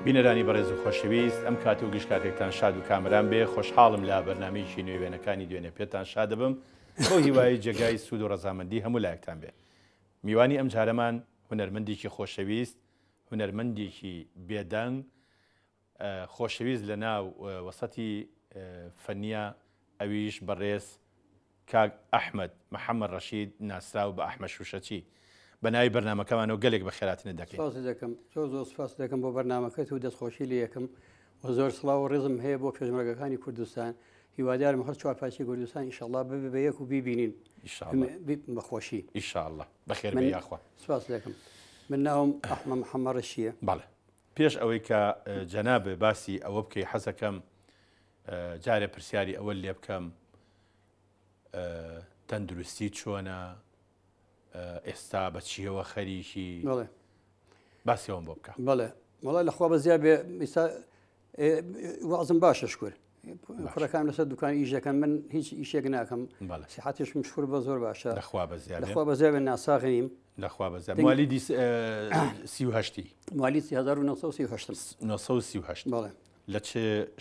بینەرانی بەڕێز و خۆشەویست ئەم کات و گشت کاتێکتان شاد و کامەران بێ خۆشحاڵم لە بەرنامەیەکی نوێی وێنەکانی دوێنێ پێتان شاد دەبم بەو هیوایەی جێگای سوود و ڕەزامەندی هەموو لایەکتان بێ میوانی ئەم جارەمان هونەرمەندێکی خۆشەویست هونەرمەندێکی بێدەنگ خۆشەویست لە ناو وەسەتی فەنیە ئەویش بەڕێز کاک ئەحمەد محەمەد ڕەشید ناسراو بە ئەحمەد شوشەچی بە ناوی بەرنامەکەمانەوە گەلێک بەخێراتنت دەکەین. سپاست دەکەم زۆر زۆر سپاست دەکەم بۆ بەرنامەکەت و دەستخۆشی لێ یەکەم و زۆر سڵاو و ڕێزم هەیە بۆ پێشمەرگەکانی کوردستان هیوادارم هەر چوار پارچەی کوردستان ئیشەڵا ببێ بە یەک و بیبینین ئیشاڵڵا بەخۆشی ئیشاڵڵا بەخێر من بێی یاخوا. سپاست دەکەم من ناوم ئەحمە محەمەد ڕەشیە. بەڵێ پێش ئەوەی کە جەنابت باسی ئەوە بکەی حەزەکەم جارێ پرسیاری ئەوە لێ بکەم تەندروستی چۆنە ئێستا بە چیەوە خەریکی باسیەوەم بۆ بکە بەڵێ وڵا لەخوا بە زیاد بێ ئیستا وازم باشە شکر کوڕەکان لەسەر دوکان ئیش دەکەن من هیچ ئیشێک ناکەم سیحەتیشم شکر بە زۆر باشە لەخوا بە زیاد لەخوا بە زیاد ناساغ نیم لەخوا بە زیاد موالیدی 38 موالید 1938 938 بەڵێ لە چ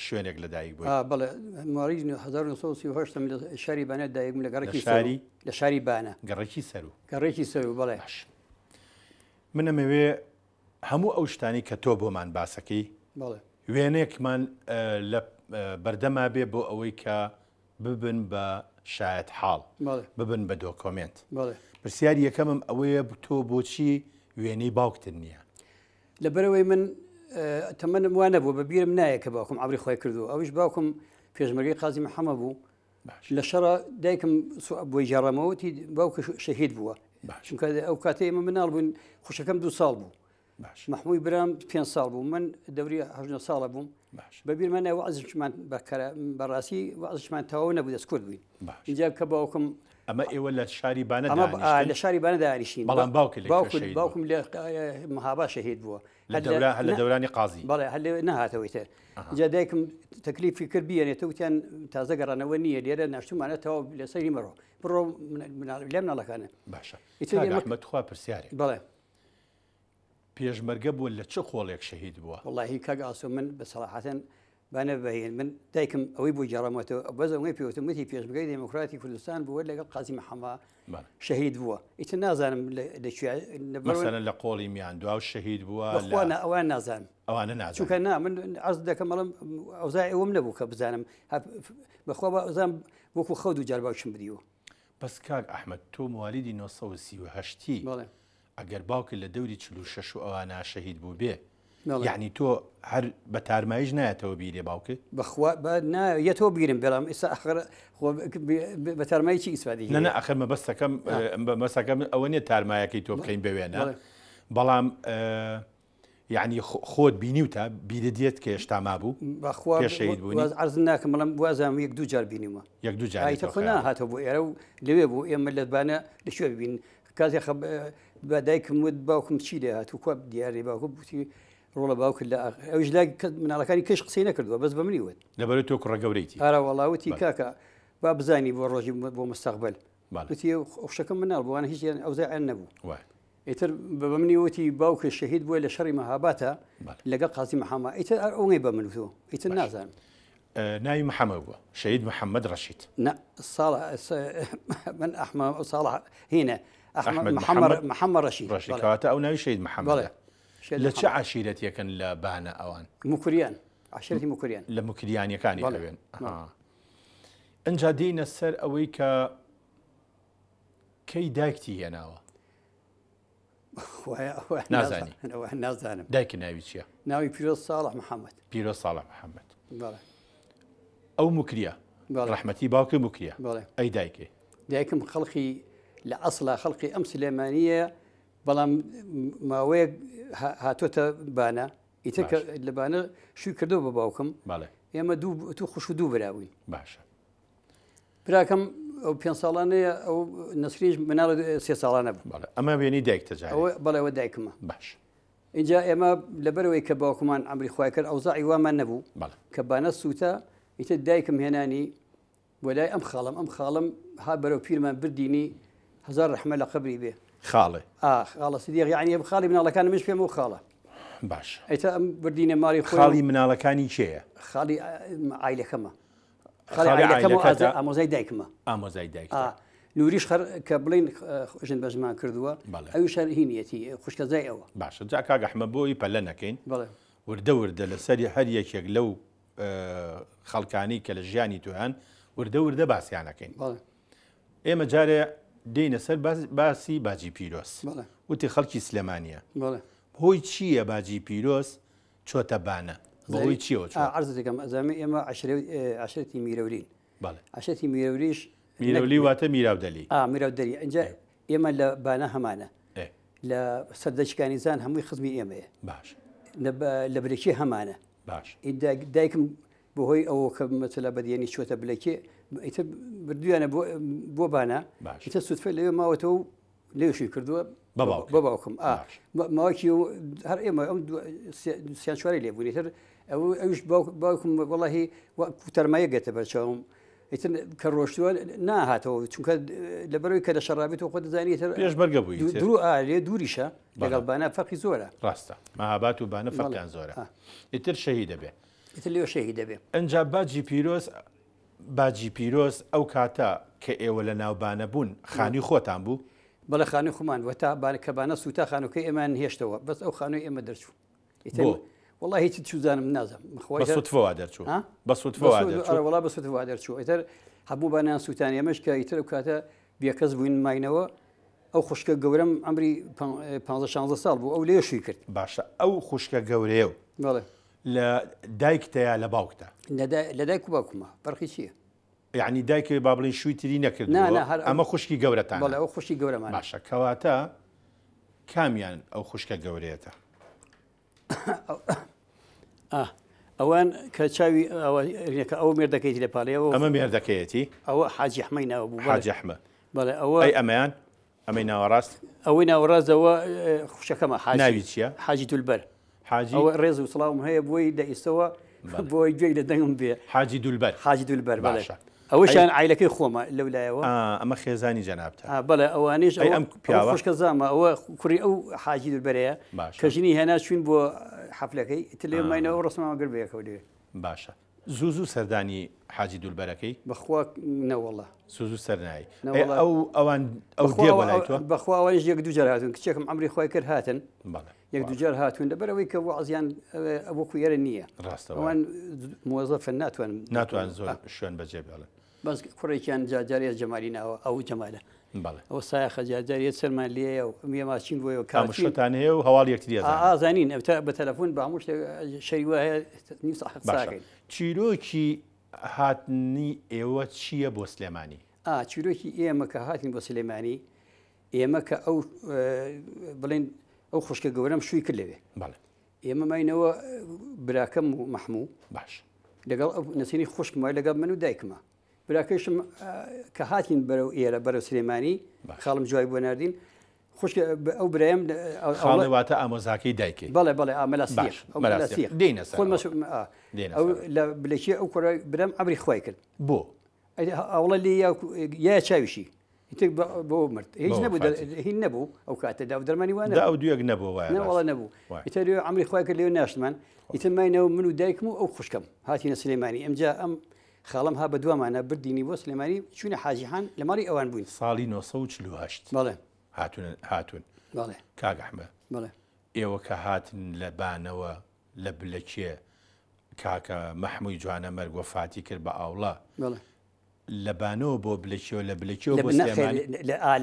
شوێنێک لە دایک بووی؟ بەڵێ موالید 1938 لە شاری بانە دایک بووم لە گەڕەکی شاری لە شاری بانە گەڕەکی سەرو گەڕێکی سەرو بەڵێ باش من ئەمەوێ هەموو ئەو شتانی کە تۆ بۆمان باسەکەی بەڵێ وێنەیەکمان لە بەردەما بێ بۆ ئەوەی کە ببن بە شایەت حاڵ ببن بە دۆکۆمێنت پرسیاری یەکەمم ئەوەیە تۆ بۆچی وێنەی باوکتن نییە؟ لەبەرەوەی من تەمەنم وا نەبوو بە بیرم نایە کە باوکم عەمری خۆی کردو ئەویش باوکم پێشمەرگەی قازی محەممە بوو لە شەڕە دایکم بۆی گێڕامەوەتی باوکە شەهید بووە چونکە ئەو کاتەی ئێمە مناڵ بوون خوشەکەم دو ساڵ بوو مەحمووی برام پێ ساڵ بوو من دەوری هەژنە ساڵە بووم بە بیرمە نایە وەعزشمان بەڕاستی وەعزشمان تەواو نەبوو دەست کورد بووین اینجا کە باوکم ئەمە ئێوە لە شاری بانە لە شاری بانە دانیشین بەڵام باوک باوکم لە مەهابا شەهید بووە لە دەورانی قازی بەڵێ هەر لێ نەهاتەوەی تر جا دایکم تەکلیفی کرد بیێنێتە وتیان تازە گەڕانەوە نییە لێرە ناشتومانە تەواو لەسەری مەڕۆ بڕۆ لێ مناڵەکانە باشە ئەحمەد تخوا پرسیارێک بەڵێ پێشمەرگە بووە لە چ قۆڵێک شەهید بووە؟ وەڵاهی کاک ئاسۆ من بە سەڵاحەتەن با نەبهێن من دایکم ئەوەی بۆ گێڕامەتەوە بەس ئەوەی پێوتم وتی پێشمەرگەی دێموکراتی کوردستان بووە لەگەڵ قازی محەممە شەهید بووە ئیتر نازانم لە کوێ مەسەلەن لە قۆڵی میاندواو شەهید بووە بەخوا نا ئەوان نازانم ئەوانە نازانم چونکە نا من عەرز دەکەم ئەڵێم ئەوزای ئەوەم نەبوو کە بزانم بەخوا با ئەزانم وەکو خەو دوو جار باوکیم بریوە بەس کاک ئەحمەد تۆ موالیدی 938 بەڵێ ئەگەر باوکت لە دەوری 46 و ئەوانە شەهید بووبێ یەعنی تۆ هەر بە تارماییش نایەتەوە بیرێ باوکت؟ بەخوا با نا یەتەوە بیرم بەڵام ئێستا ئەخر خۆ بە تارمایی چی ئیسفادەی نە نە ئەخر مەبەستەکەم مەبەستەکەم ئەوە نییە تارمایەکەی تۆ بکەین بە وێنە بەڵام یعنی خۆت بینیوتە بیرت دێت کە هێشتا مابوو بەخوا پێش شەهید بوونی؟ واز عەرز ناکەم بەڵام وازانم یەک دوو جار بینیومە یەک دوو جار ئایتە خۆ ناهاتەوە بۆ ئێرە و لەوێ بوو ئێمە لە بانە لە کوێ ببین کاتێ خە بە دایکم وت باوکم چی لێ هات و کوا دیاری باوکم وتی ڕۆڵە باوکت لە ئەویش لای مناڵەکانی کەش قسەی نەکردووە بەس بە منی وت لەبەرەی تۆ کوڕە گەورەیتی ئارا وەڵا وتی کاکە با بزانی بۆ ڕۆژی بۆ مستەقبل وتی خوشەکەم مناڵ بووانە هیچیان ئەوزایان نەبوو ئیتر بە منی وتی باوکە شەهید بووە لە شەڕی مەهاباتە لەگەڵ قازی محەممە ئیتر ئەوەی بە من وتووە ئیتر نازانم ناوی محەمەد بووە شەهید محەمەد ڕەشید. نا ساڵح من ئەحمە ساڵح هینە ئەحمەد محەمەد محەمەد ڕەشید ڕەشید کەواتە ئەو ناوی شەهید محەمەدە. لە چ عەشیرەتێکن لە بانە ئەوان؟ موکریان عەشیرەتی موکریان. لە موکریانیەکانی ئەوێن. ئینجا دێینە سەر ئەوەی کە کەی دایکتی هێناوە؟ نازانی نازانم دایکە ناوی چییە؟ ناوی پیرۆز ساڵح محەممەد پیرۆز ساڵح محەممەد ئەو مکریە ڕەحمەتی باوکی مکریە ئەی دایکێ دایکم خەڵکی لە ئەسڵا خەڵکی ئەم سلێمانیە بەڵام ماوەیەک هاتۆتە بانە ئیتر کە لە بانە شووی کردو بە باوکم ئێمە دوو تو خوش و دوو براوین باشە براکەم ئەو پێ ساڵانەیە ئەو نەسریش مناڵ سێ ساڵانە بوو بەڵێ ئەمە وێنەی دایکتە جارێ ئەوە بەڵێ ئەوە دایکمە باش اینجا ئێمە لەبەرەوەی کە باوکمان ئەمری خوای کرد ئەوزاعی وامان نەبوو بەڵێ کە بانە سووتە ئیتر دایکم هێنانی بۆ لای ئەم خاڵم ئەم خاڵم ها بەرەو پیرمان بردینی هەزار ڕەحمە لە قەبری بێ خاڵێ ئا خاڵە سدیق یعنی خاڵی مناڵەکانم منش پێم و خاڵە. باشە. ئەیتا ئەم بردینە ماڵی خۆی. خاڵی مناڵەکانی کێیە؟ خاڵی عایلەکەمە. خاڵی عایلەکەم و ئامۆزای دایکمە. ئامۆزای دایکتە. نوریش خەر کە بڵین ژن بە زمان کردووە ئەویش هەر هینیەتی خوشکەزای ئەوە. باشە جا کاک ئەحمەد بۆ ئەوی پەلە نەکەین وردە وردە لەسەری هەر یەکێک لەو خەڵکانی کە لە ژیانی تۆیان وردە وردە باسییان ئەکەین. ئێمە جارێ دێینە سەر باسی باجی پیرۆز. وتی خەڵکی سلێمانییە. هۆی چییە باجی پیرۆز چۆتە بانە؟ بەهۆی چیەوە چووە؟ عەرزت دەکەم ئەزانم ئێمە عەشرەتی میرەولین. عەشرەتی میرەولیش میرەولی واتە میراودەلی. میراودەلی. ئینجا ئێمە لە بانە هەمانە. لە سەردەچکانی زان هەمووی خزمی ئێمەیە. باش. لە بلەکی هەمانە. باش. دایکم بەهۆی ئەوە کە مەسەلا بەدیەنی چۆتە بلەکێ ئیتر بردویانە بۆ بانە ئیتر سوتفە لەوێ ماوەتەوە و لێشی کردووە بە باوکم ماوەکی هەر ئێمە ئەم سیان چواری لێ بوونی تر ئەو ئەوش باوکم وەڵی تەرمایە گەتە بەرچاوم ئیتر کە ڕۆشتووە ناهاتەوە چونکە لەبەرەوەی کە لە شەڕابێت و خۆ دەزانی تر پێشمەرگە بووی درو لێ دووریشە لەگەڵ بانە فەرقی زۆرە. ڕاستە مەهابات و بانە فەرقیان زۆرە ئیتر شەهید دەبێ. ئیتر لێوە شەهید دەبێ. ئنجا باجی پیرۆز باجی پیرۆز ئەو کاتە کە ئێوە لە ناو بانە بوون خانووی خۆتان بوو؟ بەڵێ خانووی خۆمان بوو هەتا بانە کە بانە سووتا خانووکەی ئێمەیان هێشتەوە بەس ئەو خانووی ئێمە دەرچوو. ئیتر بۆ؟ وەڵا هیچ چوزانم نازانم. بە سوتفە وا دەرچوو. بە سوتفە وا دەرچوو. ئەرە وەڵا بە سوتفە وا دەرچوو. ئیتر هەموو بانیان سووتان ئێمەش کە ئیتر ئەو کاتە بێکەس بووین ماینەوە ئەو خوشکە گەورەم عەمری 15 16 ساڵ بوو ئەو لێ شووی کرد. باشە ئەو خوشکە گەورەیە و بەڵێ. لە دایکتە یا لە باوکتە؟ لە دایک و باوکمە فەرقی چییە؟ یعنی دایکە با بڵین شووی تری نەکردووە ئەمە خوشکی گەورەتان؟ بەڵێ ئەو خوشکی گەورەمانە. باشە کەواتە کامیان ئەو خوشکە گەورەیەتە؟ ئەوان کە چاوی کە ئەو مێردەکەیتی لە پاڵەوە ئەمە مێردەکەیەتی ئەوە حاجی ئەحمەی ناوە بوو حاجی ئەحمە بەڵێ ئەوە ئەی ئەمەیان ئەمەی ناوەڕاست؟ ئەوەی ناوەڕاست ئەوە خوشەکەمە حاجی. ناوی چییە؟ حاجی دولبەر. حاجی؟ ئەوە ڕێز و سڵاوم هەیە بۆی لە ئیستەوە بۆی گوێی لە دەنگم بێ. حاجی دولبەر. حاجی دولبەر بەڵێ. باشە. ئەوەشیان عایلەکەی خۆمە لەو لایەوە. ئەمە خێزانی جەنابتە. بەڵێ ئەوانیش ئەی ئەم پیاوە؟ خوشکە زامە ئەوە کوڕی ئەو حاجی دولبەرەیە باشە. کە ژنی هێنا چوین بۆ حەفلەکەی ئیتر لێ ماینەوە ئەو ڕەسمەمان گرت بەیەکەوە لەوێ. باشە. زوو زوو سەردانی حاجی دولبەرەکەی؟ بەخوا نەوەڵا. زوو زوو سەر نایەی. ئەی ئەو ئەوان ئەو دێ بۆ لای تۆ؟ بەخوا ئەوانیش یەک دوو جار هاتوون کچێکم عەمری خۆی کرد هاتن. بەڵێ. یەک دوو جار هاتوون لەبەرئەوەی کە وەعزیان وەکو ئێرە نییە. ڕاستە. ئەوان موەزەفن ناتوانن. ناتوانن زۆر شوێن بەجێ بێڵن. بەس کوڕێکیان جارجارێ جەمالی ناوە ئەو جەمالە. بەڵێ. ئەوە سایەخە جارجارێ سەرمان لێیە و ئێمە چین بۆیەوە کارچین. ئامۆشتان هەیە و هەواڵ یەکتری ئەزانن. ئا زانین بە تەلەفۆن بە هەموو شتێک شەری وا هەیە نیو سەعات قسە باشە ئەکەین. چیرۆکی هاتنی ئێوە چییە بۆ سلێمانی؟ ئا چیرۆکی ئێمە کە هاتین بۆ سلێمانی ئێمە کە ئەو بڵێن ئەو خوشکە گەورەم شووی کرد لەوێ. بەڵێ. ئێمە ماینەوە براکەم و مەحموو. باش. لەگەڵ ئەو نەسینی خوشکم وای لەگەڵ من و دایکمە. براکەیشم کە هاتین بەرەو ئێرە بەرەو سلێمانی خاڵم جوای بۆ ناردین خوشک ئەو برایم خاڵێ واتە ئامۆزاکەی دایکی بەڵێ بەڵێ ئامەلاسیق ئەو مەلاسیق دێنە سەر ئەو لە بلەکی ئەو کوڕە برام عەمری خوای کرد بۆ ئەوڵە لێ یا چاویشی ئیتر بۆ مرد هیچ نەبوو هین نەبوو ئەو کاتە دا دەرمانی وانە ئەو دوێک نەبوو وایە وەڵا نەبوو ئیتر عەمری خوای کرد لێ ناشتمان ئیتر ماینەوە من و دایکم و ئەو خوشکم هاتینە سلێمانی ئەمجا ئەم خاڵم ها بە دوامانا بردینی بۆ سلێمانی چوینە حاجی حان لە ماڵی ئەوان بووین. ساڵی 948. بەڵێ. هاتوون هاتوون. بەڵێ. کاک ئەحمەد. بەڵێ. ئێوە کە هاتن لە بانەوە لە بلەکێ کاکە مەحمووی جوانەمەرگ وەفاتی کرد بە ئاوڵە. بەڵێ. لە بانەوە بۆ بلەکێ و لە بلەکێوە بۆ سلێمانی.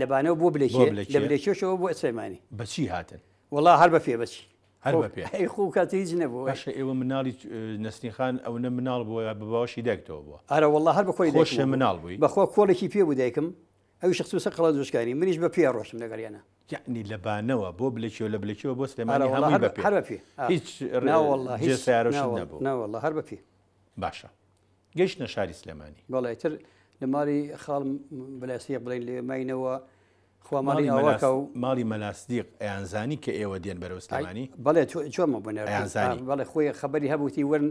لە بانەوە بۆ بلەکێ لە بلەکێشەوە بۆ سلێمانی. بە چی هاتن؟ وەڵا هەر بە پێ بە چی. هەر بە پێ. ئەی خۆ کاتێ هیچ نەبوو. باشە ئێوە مناڵی نەسرین خان ئەونە مناڵ بووە یا بە باوەشی دایکتەوە بووە؟ ئەرە وەڵا هەر بە کۆڵی دایکم. خۆشت مناڵ بووی؟ بەخوا کۆڵێکی پێ بوو دایکم، ئەویش خستبوو سەر قەڵادۆشکانی، منیش بە پێ ڕۆشتم لەگەڵیانا. یەعنی لە بانەوە بۆ بلەکێ و لە بلەکێوە بۆ سلێمانی هەمووی بە پێ؟ هەر بە پێ. هیچ جێ سەیارە و شت نەبوو؟ نەوەڵا هەر بە پێ. باشە گەیشتنە شاری سلێمانی. بەڵێ ئیتر لە ماڵی خاڵم بەلاسیق بڵێین لێ ماینەوە خوا ماڵی ئاوا کا و. ماڵی مەلا سدیق ئەیانزانی کە ئێوە دێن بەرەو سلێمانی؟ بەڵێ چۆنمە بۆ ناردن. ئەیانزانی. بەڵێ خۆی خەبەری هەبوو وتی وەرن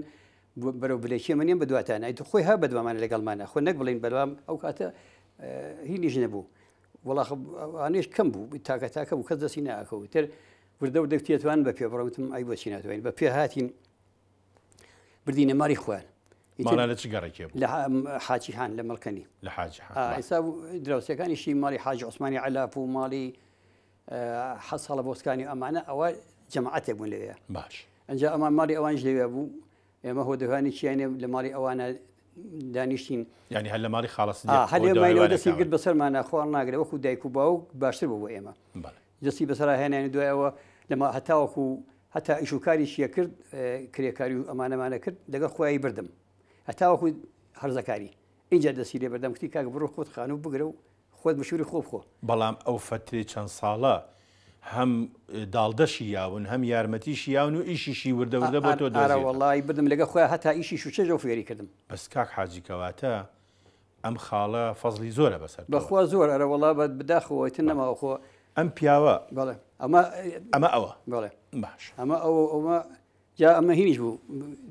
بەرەو بلەکێ من یەم بەدواتانە ئیتر خۆی هە بەدوامانە لەگەڵمانە خۆ نەک بڵێین بەڵام ئەو کاتە هینیش نەبوو وەڵا ئەوانەیش کەم بوو تاکە تاکە بوو کەس دەستی ناکەوت تر. وردە وردە تێتوان بە پێ بڕۆم وتم ئەی بۆچی ناتوانین بە پێ هاتین بردینە ماڵی خۆیان. ماڵیان لە چ گەڕێکێ بوو؟ لە حاجی هان لە مەڵکەنی. لە حاجی هان. ئێستا دراوسێکانیشی ماڵی حاجی عوسمانی عەلاف و ماڵی حەز ساڵە بۆسکانی ئەمانە ئەوە جەماعەتێک بوون لەوێ. باش. ئەنجا ئەمان ماڵی ئەوانیش لەوێ بوو. ئێمە هۆدەوانی چیانێ لە ماڵی ئەوانە دانیشتین. یانی هەر لە ماڵی خاڵە سدیق هەر لێ ماینەوە دەستی گرت بەسەرمانە خۆ هەڵناگرێ وەکو دایک و باوک باشتر بوو بۆ ئێمە. دەستی بەسەرا هێناین دوای ئەوە لەما هەتاوەکو هەتا ئیش و کاریشی ئەکرد کرێکاری و ئەمانەمانە کرد لەگەڵ خۆیانی بردم هەتاوەکو هەرزەکاری ئینجا دەستی لێ بەردەم کوتی کاک بڕۆ خۆت خانوو بگرە و خۆت مشوری خۆ بخۆ. بەڵام ئەو فەترەی چەند ساڵە هەم داڵدەشی یاون هەم یارمەتیشی یاون و ئیشیشی وردە وردە بۆ تۆ ئارە دۆزیەتەوە. وەڵای بردم لەگەڵ خۆیان هەتا ئیشی شوشەش ئەو فێری کردم. بەس کاک حاجی کەواتە ئەم خاڵە فەزڵی زۆرە بەسەر تۆوە. بەخوا زۆر ئەرە وەڵا بە بداخەوە ئیتر نەماوە خۆ. ئەم پیاوە. بەڵێ ئەمە. ئەمە ئەوە. بەڵێ. باشە. ئەمە ئەوە ئەوە جا ئەمە هینیش بوو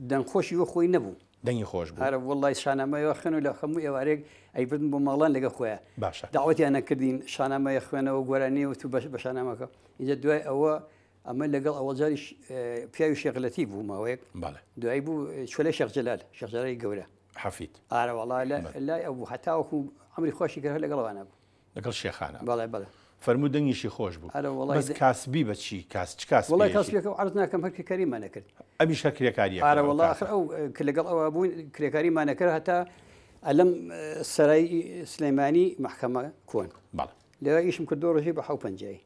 دەنگ خۆشی وە خۆی نەبوو. دەنگی خۆش بوو. ئەرە وەڵای شانامەیەوە خوێن و لە هەموو ئێوارێک ئەیبردن بۆ ماڵان لەگەڵ خۆیان. باشە. داوەتیان ئەکردین شانامەیە خوێنەوە گۆرانی وت و بە شانامەکە. ئینجا دوای ئەوە ئەمە لەگەڵ ئەوەڵ جاریش پیاوی شێخ لەتیف بوو ماوەیەک. بەڵێ. دوایی بوو چوە لای شێخ جەلال، شێخ جەلالی گەورە. حەفید. ئارە وەڵا لای ئەو بوو هەتاوەکو عەمری خۆشی کرد هەر لەگەڵ ئەوانە بوو. لەگەڵ شێخانە. بەڵێ بەڵێ. فەرموو دەنگیشی خۆش بوو. ئەرە وەڵای بەس کاسبی بە چی کاس چ کاسبیەکی؟ وەڵای کاسبیەکە عەرز ناکەم هەر کرێکاریمان ئەکرد. ئەمیش هەر کرێکاریە ئارە وەڵا ئاخر ئەو کە لەگەڵ ئەوە بووین کرێکاریمان ئەکرد هەتا ئەلەم سەرای سلێمانی مەحکەمە کۆن. بەڵێ. لەوێ ئیشم کردووە ڕۆژی بە حەو پەنجای.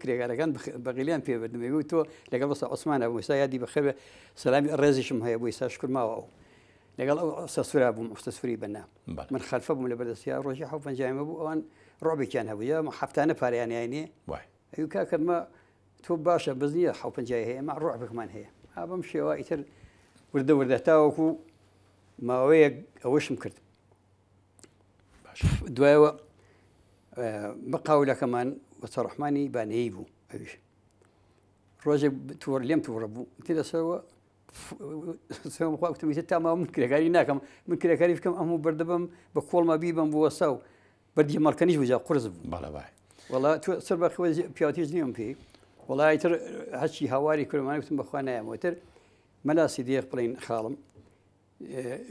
کرێکارەکان بەغیلیان پێ بردم ئەی تۆ لەگەڵ وەستا عوسمان هەبوو ئێستا یادی بەخێر بێ سەلامی ڕێزیشم هەیە بۆ ئێستا شکر ماوە ئەو لەگەڵ ئەو ئوستا سوورا بووم ئوستا سووری بەنا من خەلفە بووم لە بەردەستیا ڕۆژی حەو پەنجایمە بوو ئەوان ڕۆبێکیان هەبوو یا هەفتانە پارەیان یاینێ ئەی کاکە مە تۆ باشە بەس نییە حەو پەنجای هەیە ئێمە ڕۆبێکمان هەیە ئا بەم شێوە ئیتر وردە وردە تاوەکو ماوەیەک ئەوەشم کرد دوایەوە مقاولەکەمان وەچە ڕەحمانی بانەیی بوو ئەویش ڕۆژێک تووڕ لێم تووڕە بوو تی لەسەرەوە خوا وتم تا ماوە من کرێکاری ناکەم من کرێکاری بکەم ئەم و بەردەبم بە کۆڵمە بیبم بۆ وەسا و بەردی مەڵکەنیش بجا قرس بوو بەڵێ وای وەڵا تۆ سەر بەخوە پیاوتیش نیەم پێی وەڵای تر هەرچی هاواری کردمانە وتم بەخوا نایەمەوە تر مەلا سیدیق بڵین خاڵم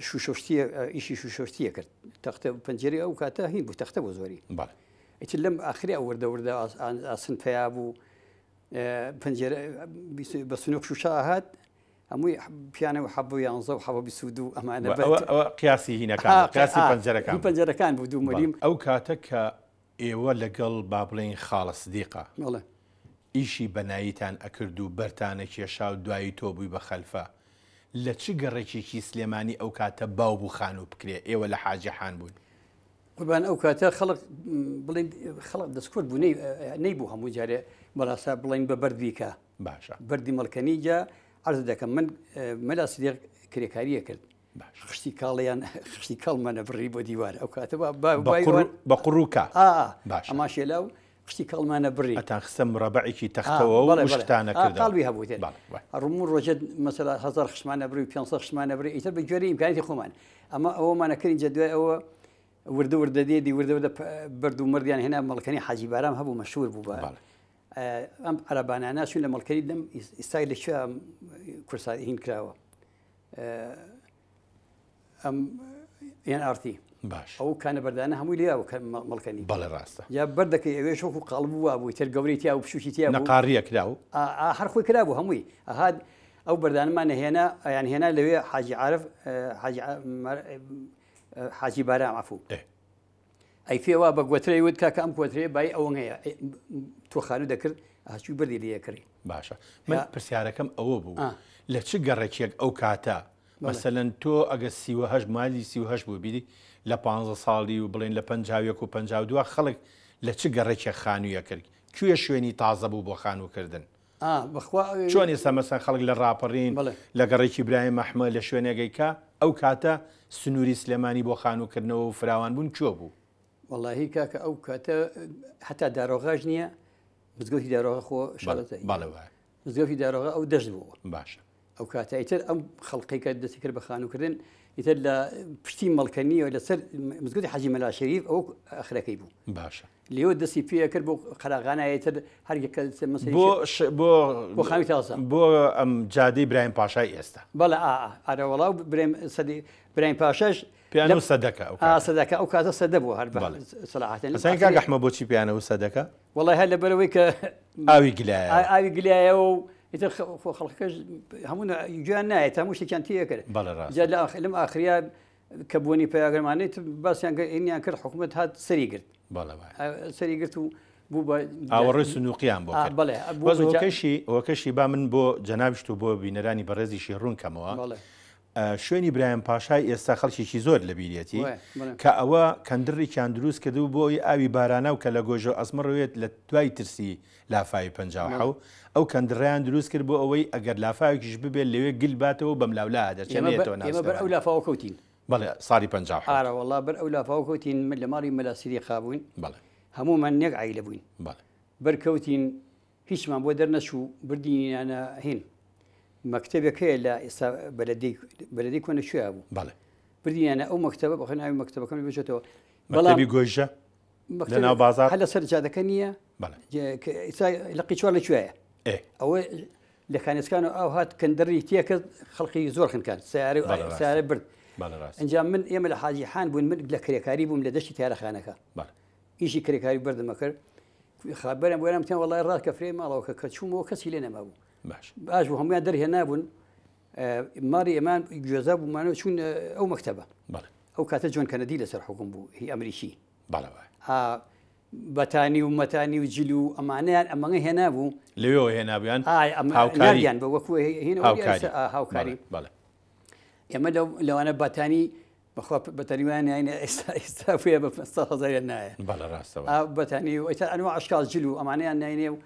شوشۆشتیە ئیشی شوشۆشتیە کرد تەختە پەنجەرەی ئەو کاتە هین بوو تەختە بۆ زۆری ئیتر لەم ئاخری ئەو وردە وردە ئاسن پیا بوو پەنجەرە بە سنوک شوشە هات هەمووی پیانە و حەب و یانزە و حەوە 22 ئەمانە ئەوە قیاسی هینەکان قیاسی پەنجەرەکان پەنجەرەکان بوو دوو ملیم ئەو کاتە کە ئێوە لەگەڵ با بڵێین خاڵە سدیقە بەڵێ. ئیشی بەناییتان ئەکرد و بەرتان ئەکێشا و دوایی تۆ بووی بە خەلفە لە چ گەڕەکێکی سلێمانی ئەو کاتە باو بوو خانوو بکرێ ئێوە لە حاجی حان بوون؟ قوربان ئەو کاتە خەڵک بڵێن خەڵک دەستکورت بوو نەی نەیبوو هەموو جارێ بەڕاستە بڵێن بە بەرد بیکا باشە بەردی مەڵکەنی جا عەرز دەکەم من مەلا سدیق کرێکاریە کرد خشتی کاڵیان خشتی کاڵمانە بڕی بۆ دیوار ئەو کاتە بە قوڕوکە ئەما شێلا و خشتی کاڵمانە بڕی ئەتان خستە مرەبعێکی تەختەوە و وشکتانە کرد قاڵبی هەبوو ڕوم و ڕۆژە مەسەلا هەزار خشمانە بڕی 500 خشمانە بڕی ئیتر بە گوێرەی ئیمکانیەتی خۆمان ئەمە ئەوەمانە کردین جە دوای ئەوە وردە وردە دێدی وردە وردە بەرد و مردیان هێنا مەڵکەنی حاجی بارام هەبوو مەشهور بوو بە ئەم عەرەبانانە چون لە مەڵکەنی دەم ئیستای لە کوێ کورسات هین کراوە ئەم ئێن ئارتی باش ئەو کانە بەردانە هەمووی لێ بوو مەڵکەنی بەڵێ ڕاستە یا بەردەکەی ئەوێش وەکو قاڵب بوو بوو تر گەورەی تیا و بچوکی تیا بوو نەقاڕیە کراو هەر خۆی کرا بوو هەمووی ئەهات ئەو بەردانەمان نەهێنا ئەیان هێنا لەوێ حاجی عارف حاجی حاجی بارام عفو ئەی پێ وا بە گۆترەی وت کاکە ئەم گۆترەیە بای ئەوەنگەیە تۆ خانوو دەکرد هەچووی بردی لێ کڕی. باشە من پرسیارەکەم ئەوە بوو لە چ گەڕەکێک ئەو کاتە مەسەلەن تۆ ئەگە 38 مالی 38 بوو بیری لە پ ساڵی و بڵێن لە 51 و 52 خەڵک لە چ گەڕێکێک خانوویە کرد کوێ شوێنی تازە بوو بۆ خانووکردن چۆن ئێستا مەسەن خەڵک لە ڕاپەڕین لە گەڕێکی برایم ئەحمە لە شوێنێگەی کە ئەو کاتە سنووری سلێمانی بۆ خانووکردنەوە و فراوانبوون کوێ بوو؟ وەڵاهی کاکە ئەو کاتە هەتا دارۆغاش نییە مزگەوتی دارۆغا خۆ شارەزای بەڵێ وایە مزگەوتی دارۆغا ئەو دەشت بووە باشە ئەو کاتە ئیتر ئەم خەڵقەی کە دەستی کرد بە خانووکردن. ئیتر لە پشتی مەڵکەنیەوە لەسەر مزگەوتی حەجی مەلا شەریف ئەو ئەخرەکەی بوو. باشە. لێوە دەستی پێ کرد بۆ قەراغانە ئیتر هەر یەکە مەسەلەی بۆ ش بۆ بۆ خانووی تازە. بۆ ئەم جادەی برایم پاشای ئێستا. بەڵێ ئا ئا ئەرە وەڵا و برایم سەدی برایم پاشاش پێیان لەم وت سەدەکە ئەو ئا کاتە. سەدەکە ئەو کاتە سەدە بوو هەر بە بەڵێ. سەلاحەتێن ئەزانی کاک ئاخری ئەحمەد بۆچی پێیان وت سەدەکە؟ وەڵای هەر لەبەرئەوەی کە ئاوی گلایەوە. ئاوی گلایەوە و ئیتر خۆ خەڵکەکەش هەموو گوێیان نایەت هەموو شتێکیان تێکرد. بەڵێ ڕاستە. جا لەم ئاخریا کە بۆنی پیاگەرمانەی باسیان کرد ئینیان کرد حکوومەت هات سەری گرت. بەڵێ وایە. سەری گرت و بوو بە ئاوەڕۆی سندوقیان بۆ کرد. بەڵێ بەس هۆکەشی هۆکەشی با من بۆ جەنابیشت و بۆ بینەرانی بەڕێزیشی ڕوون کەمەوە. بەڵێ. شوێنی برایم پاشای ئێستا خەڵکێکی زۆر لەبیرێتی کە ئەوە کەندڕێکیان دروست کردبوو بۆ ئەوەی ئاوی باراناو کە لە گۆژە ئەزمڕوێت لە دوای ترسی لافاوی 57 ئەو کەندڕیان دروست کرد بۆ ئەوەی ئەگەر لافاوێکیش ببێت لەوێ گل باتەوە بەم لاولا دەچێت نێتەوە ناو ئێمە بەر ئەو سلێمانی. لافاوە کەوتین. بەڵێ ساڵی 57. ئارە وەڵا بەر ئەو لافاوە کەوتین من لە ماڵی مەلا سدیقا بووین بەڵێ. هەموومان یەک عەیلە بووین. بەڵێ. بەر کەوتین هیچمان بۆ دەرنەچوو بردینیانە هین مەکتەبێک هەیە لە ئێستا بەلەدەی بەلەدەی کۆنە کوێ بوو. بەڵێ. بردینیانە ئەو مەکتەبە بەخۆ ناوی مەکتەبەکەم لێ بچێتەوە. بەڵام مەکتەبی گۆیژە مەکتەب لە ناو بازاڕ؟ هەر لەسەر جادەکە نییە. بەڵێ. کە ئێستا لقی چوار لە کوێیە؟ ئێ. ئەوە لە کانێسکان و ئاو هات کەندڕی تێکرد خەڵکی زۆر خنکان سیارە بەڵێ ڕاستە. سیارە برد. بەڵێ ڕاستە. ئینجا من ئێمە لە حاجی حان بوون من لە کرێکاری بووم لە دەشتی تارەخانەکە. بەڵێ. ئیشی کرێکاری بردمە کرد. خابەرم بۆیان وتیان وەڵای ڕاست کە فرێ ماڵەوە کە چوومەوە کەسی لێ نەمابوو. باش. باش بوو هەمویان دەرهێنابوون. ماڵی ئێمان گوێزا بوومانەوە چوون ئەو مەکتەبە. بەڵێ. ئەو کاتە جۆن کەنەدی لەسەر حوکم بوو هی ئەمریکی. بەڵێ وایە. بەتانی و مەتانی و جل و ئەمانەیان ئەمەنگە هێنابوو. لەوێوە هێنابوویان؟ ئای، ئەم هاوکاری. ناردیان بە وەکوو هێنەوە هاوکاری. هاوکاری. بەڵێ، بەڵێ. ئێمە لەوانە بەتانی بەخوا بەتانی وایان ناینە ئێستا ئێستا بووە بە 500 هەزاریان نایە. بەڵێ ڕاستە. بەتانی و ئیتر ئەنواع ئەشکال جل و ئەمانەیان ناینێ و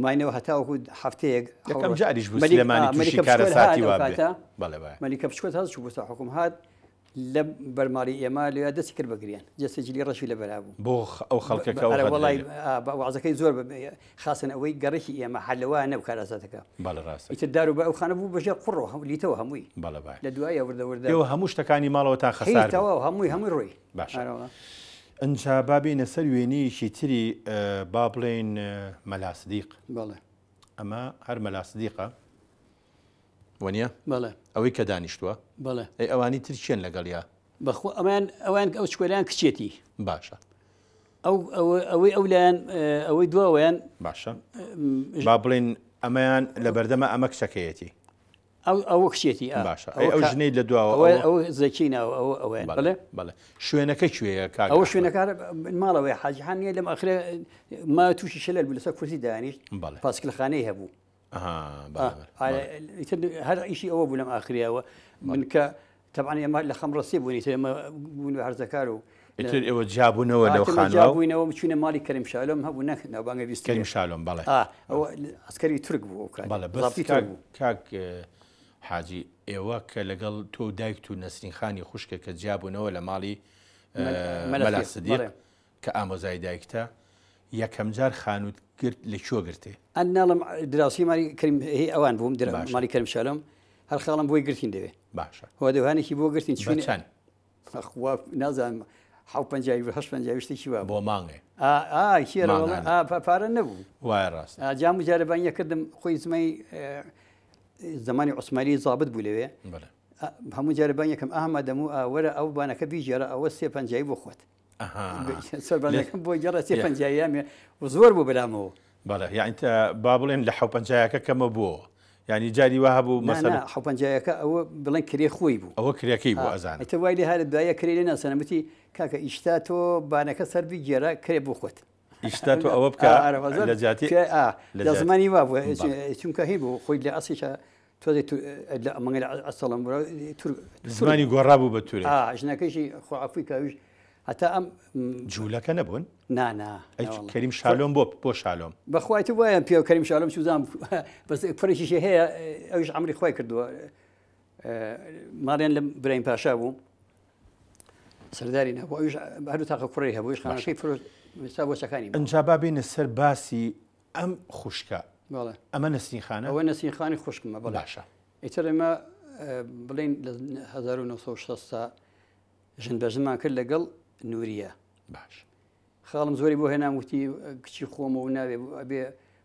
ماینەوە هەتاوەکو هەفتەیەک یەکەم جاریش بوو مەلیک- سلێمانی تووشی مەلیکە بچکۆل هات کارەساتی ئەو وا بێ. کاتە. بەڵێ وایە. مەلیکە بچکۆل هات چوو بۆ سەر حوکم هات لە بەرماڵی ئێمە لەوێ دەستی کرد بە گریان جەستە جلی ڕەشی لە بەرا بوو. بۆ ئەو خەڵکە کە ئەو ئەرە غەدرە وەڵای، لێ. بە وازەکەی زۆر خاصن ئەوەی گەڕێکی ئێمە هەر لەوە نەبوو کارەساتەکە. بەڵێ ڕاستە. ئیتر دار و بە ئەو خانە بوو بەژێر قوڕەوە، لیتەوە هەمووی. بەڵێ بایە. لە دوایە وردە وردە. ئێوە هەموو شتەکانی ماڵەوەتان هیچ خەسار بوو. تەواو، هەمووی ڕۆی. باشە. ئارەوە. ئینجا با بێینە سەر وێنەیەکی تری، با بڵێین مەلا سدیق. بەڵێ. ئەمە هەر مەلا سدیقە. وەنیە؟ بەڵێ. ئەوەی کە دانیشتووە؟ بەڵێ. ئەی ئەوانی تر کێن لەگەڵیا؟ بەخوا ئەوان، ئەوان ئەو چکۆلیان کچێتی. باشە. ئەو، ئەو، ئەوەی ئەو لایەن، ئەوەی دواوەیان، باشە. با بڵێن ئەمەیان لە بەردەمە ئەمە کچەکەیەتی. ئەو، ئەوە کچێتی، ئا. باشە. ئەی ئەو ژنەی لە دواوە، ئەوە، ئەوە- ئەوە زەکی ناوە، ئەوە، ئەوەیان. بەڵێ، بەڵێ؟ بەڵێ. شوێنەکە کوێیە کاک ئەوە ئەحمەد؟ شوێنەکە ماڵەوەی حاجی حان نییە لەم ئاخرە ما تووشی شەلەل بوو لەسەر کورسی دانیشت. بەڵێ. پاسکلخانەی هەبوو. ئەها، بەڵێ، بەڵێ. ئیتر هەر ئیشی ئەوە بوو لەم ئاخریەوە. من کە تەبعەن ئێمە لە خەم ڕەسی بووین، ئیتر ئێمە بوون بە هەرزەکار و ئیتر ئێوە جیابوونەوە لەو ئیتر خانووە؟ جیابووینەوە، چووینە ماڵی کەریم شالۆم هەبوو، نەک ناوبانگە بیست کەریم شالۆم، بەڵێ. ئەوە عەسکەری تورک بوو ئەو کات. بەڵێ، بەس زابتی تورک بوو. کاک، حاجی، ئێوە کە لەگەڵ تۆ و دایکت و نەسرین خانی خوشکە کە جیابوونەوە لە ماڵی، مەلا مەلا سدیق، سدیق بەڵێ. کە ئامۆزای دایکتە، یەکەم جار خانووت گرت لە کوێ گرتێ؟ ئەن ناڵم دراوسی ماڵی کەریم هی ئەوان بووم، باشە. ماڵی کەریم شالۆم، هەر خاڵم بۆی گرتین دەوێ. باشە. هۆدەوانێکی بۆ گرتین، بە چوین چەند؟ خوا نازانم، حەوت پەنجای و هەشت پەنجای و شتێکی وا بوو. بۆ مانگێ؟ کێرە وەڵا، مانگانە. پارە نەبوو. وایە ڕاستە. جام و جارەبانیە کردم، خۆی زمانی عوسمانی زابط بوو لەوێ. بەڵێ. هەموو جارەبانیەکەم ئەحمەد دەموو، وەرە ئەو بانەکە بیگێڕە، ئەوە سێ پەنجای بۆ خۆت. سەربانەکەم بۆ گێڕە سێ پەنجاییان و زۆر بوو بەلامەوە. بەڵێ، یعنی با بڵێن لە حەو پەنجایەکە کەمە بووەوە. یعنی جاری وا هەبوو نا، مەسەلەن نا، حەو پەنجایەکە ئەوە بڵێن کرێ خۆی بوو. ئەوە کرێکەی بوو، ئەزانم. ئیتر وای لێ هات دوایە کرێ لێ ناسەنە، وتی کاکە ئیشتا تۆ بانەکە سەر بگێرە کرێ بۆ خۆت. ئیشتا تۆ ئەوە بکە ئارە، لە جیاتی لە لە جیاتی. زمانی وا بوو، بەڵێ. چونکە هی بوو خۆی لە ئەسیشە تۆزێ لە ئەمەنگە لە ئەسەڵم بوو، زمانی گۆڕا بوو بە تورێک. ژنەکەیشی خۆ عەفوی کاویش هەتا ئەم، جوولەکە نەبوون؟ نا، نا، ئەی نا وەڵا. کەریم شالۆم بۆ شالۆم؟ بەخوای تو وایە پێ کەریم شالۆم چوزان بەس کوڕێکیشی هەیە، ئەویش عەمری خۆی کردووە. ماڵیان لە برایم پاشا بوو، سەرداری نەبوو، ئەویش هەردوو تاقە کوڕی هەبوو، ئەویش خانەکەی فرۆشت، ئێستا بۆ چەکانی بوو. ئینجا با بێینە سەر باسی ئەم خوشکە. بەڵێ. ئەمە نەسرین خانە؟ ئەوە نەسرین خانی خوشکمە، بەڵێ. باشە. ئیتر ئێمە بڵێن لە 1960 ژن بە ژنمان کرد لەگەڵ نوریە. باش. خاڵم زۆری بۆ هێنام وتی کچی خۆمە و ناوێ ئەبێ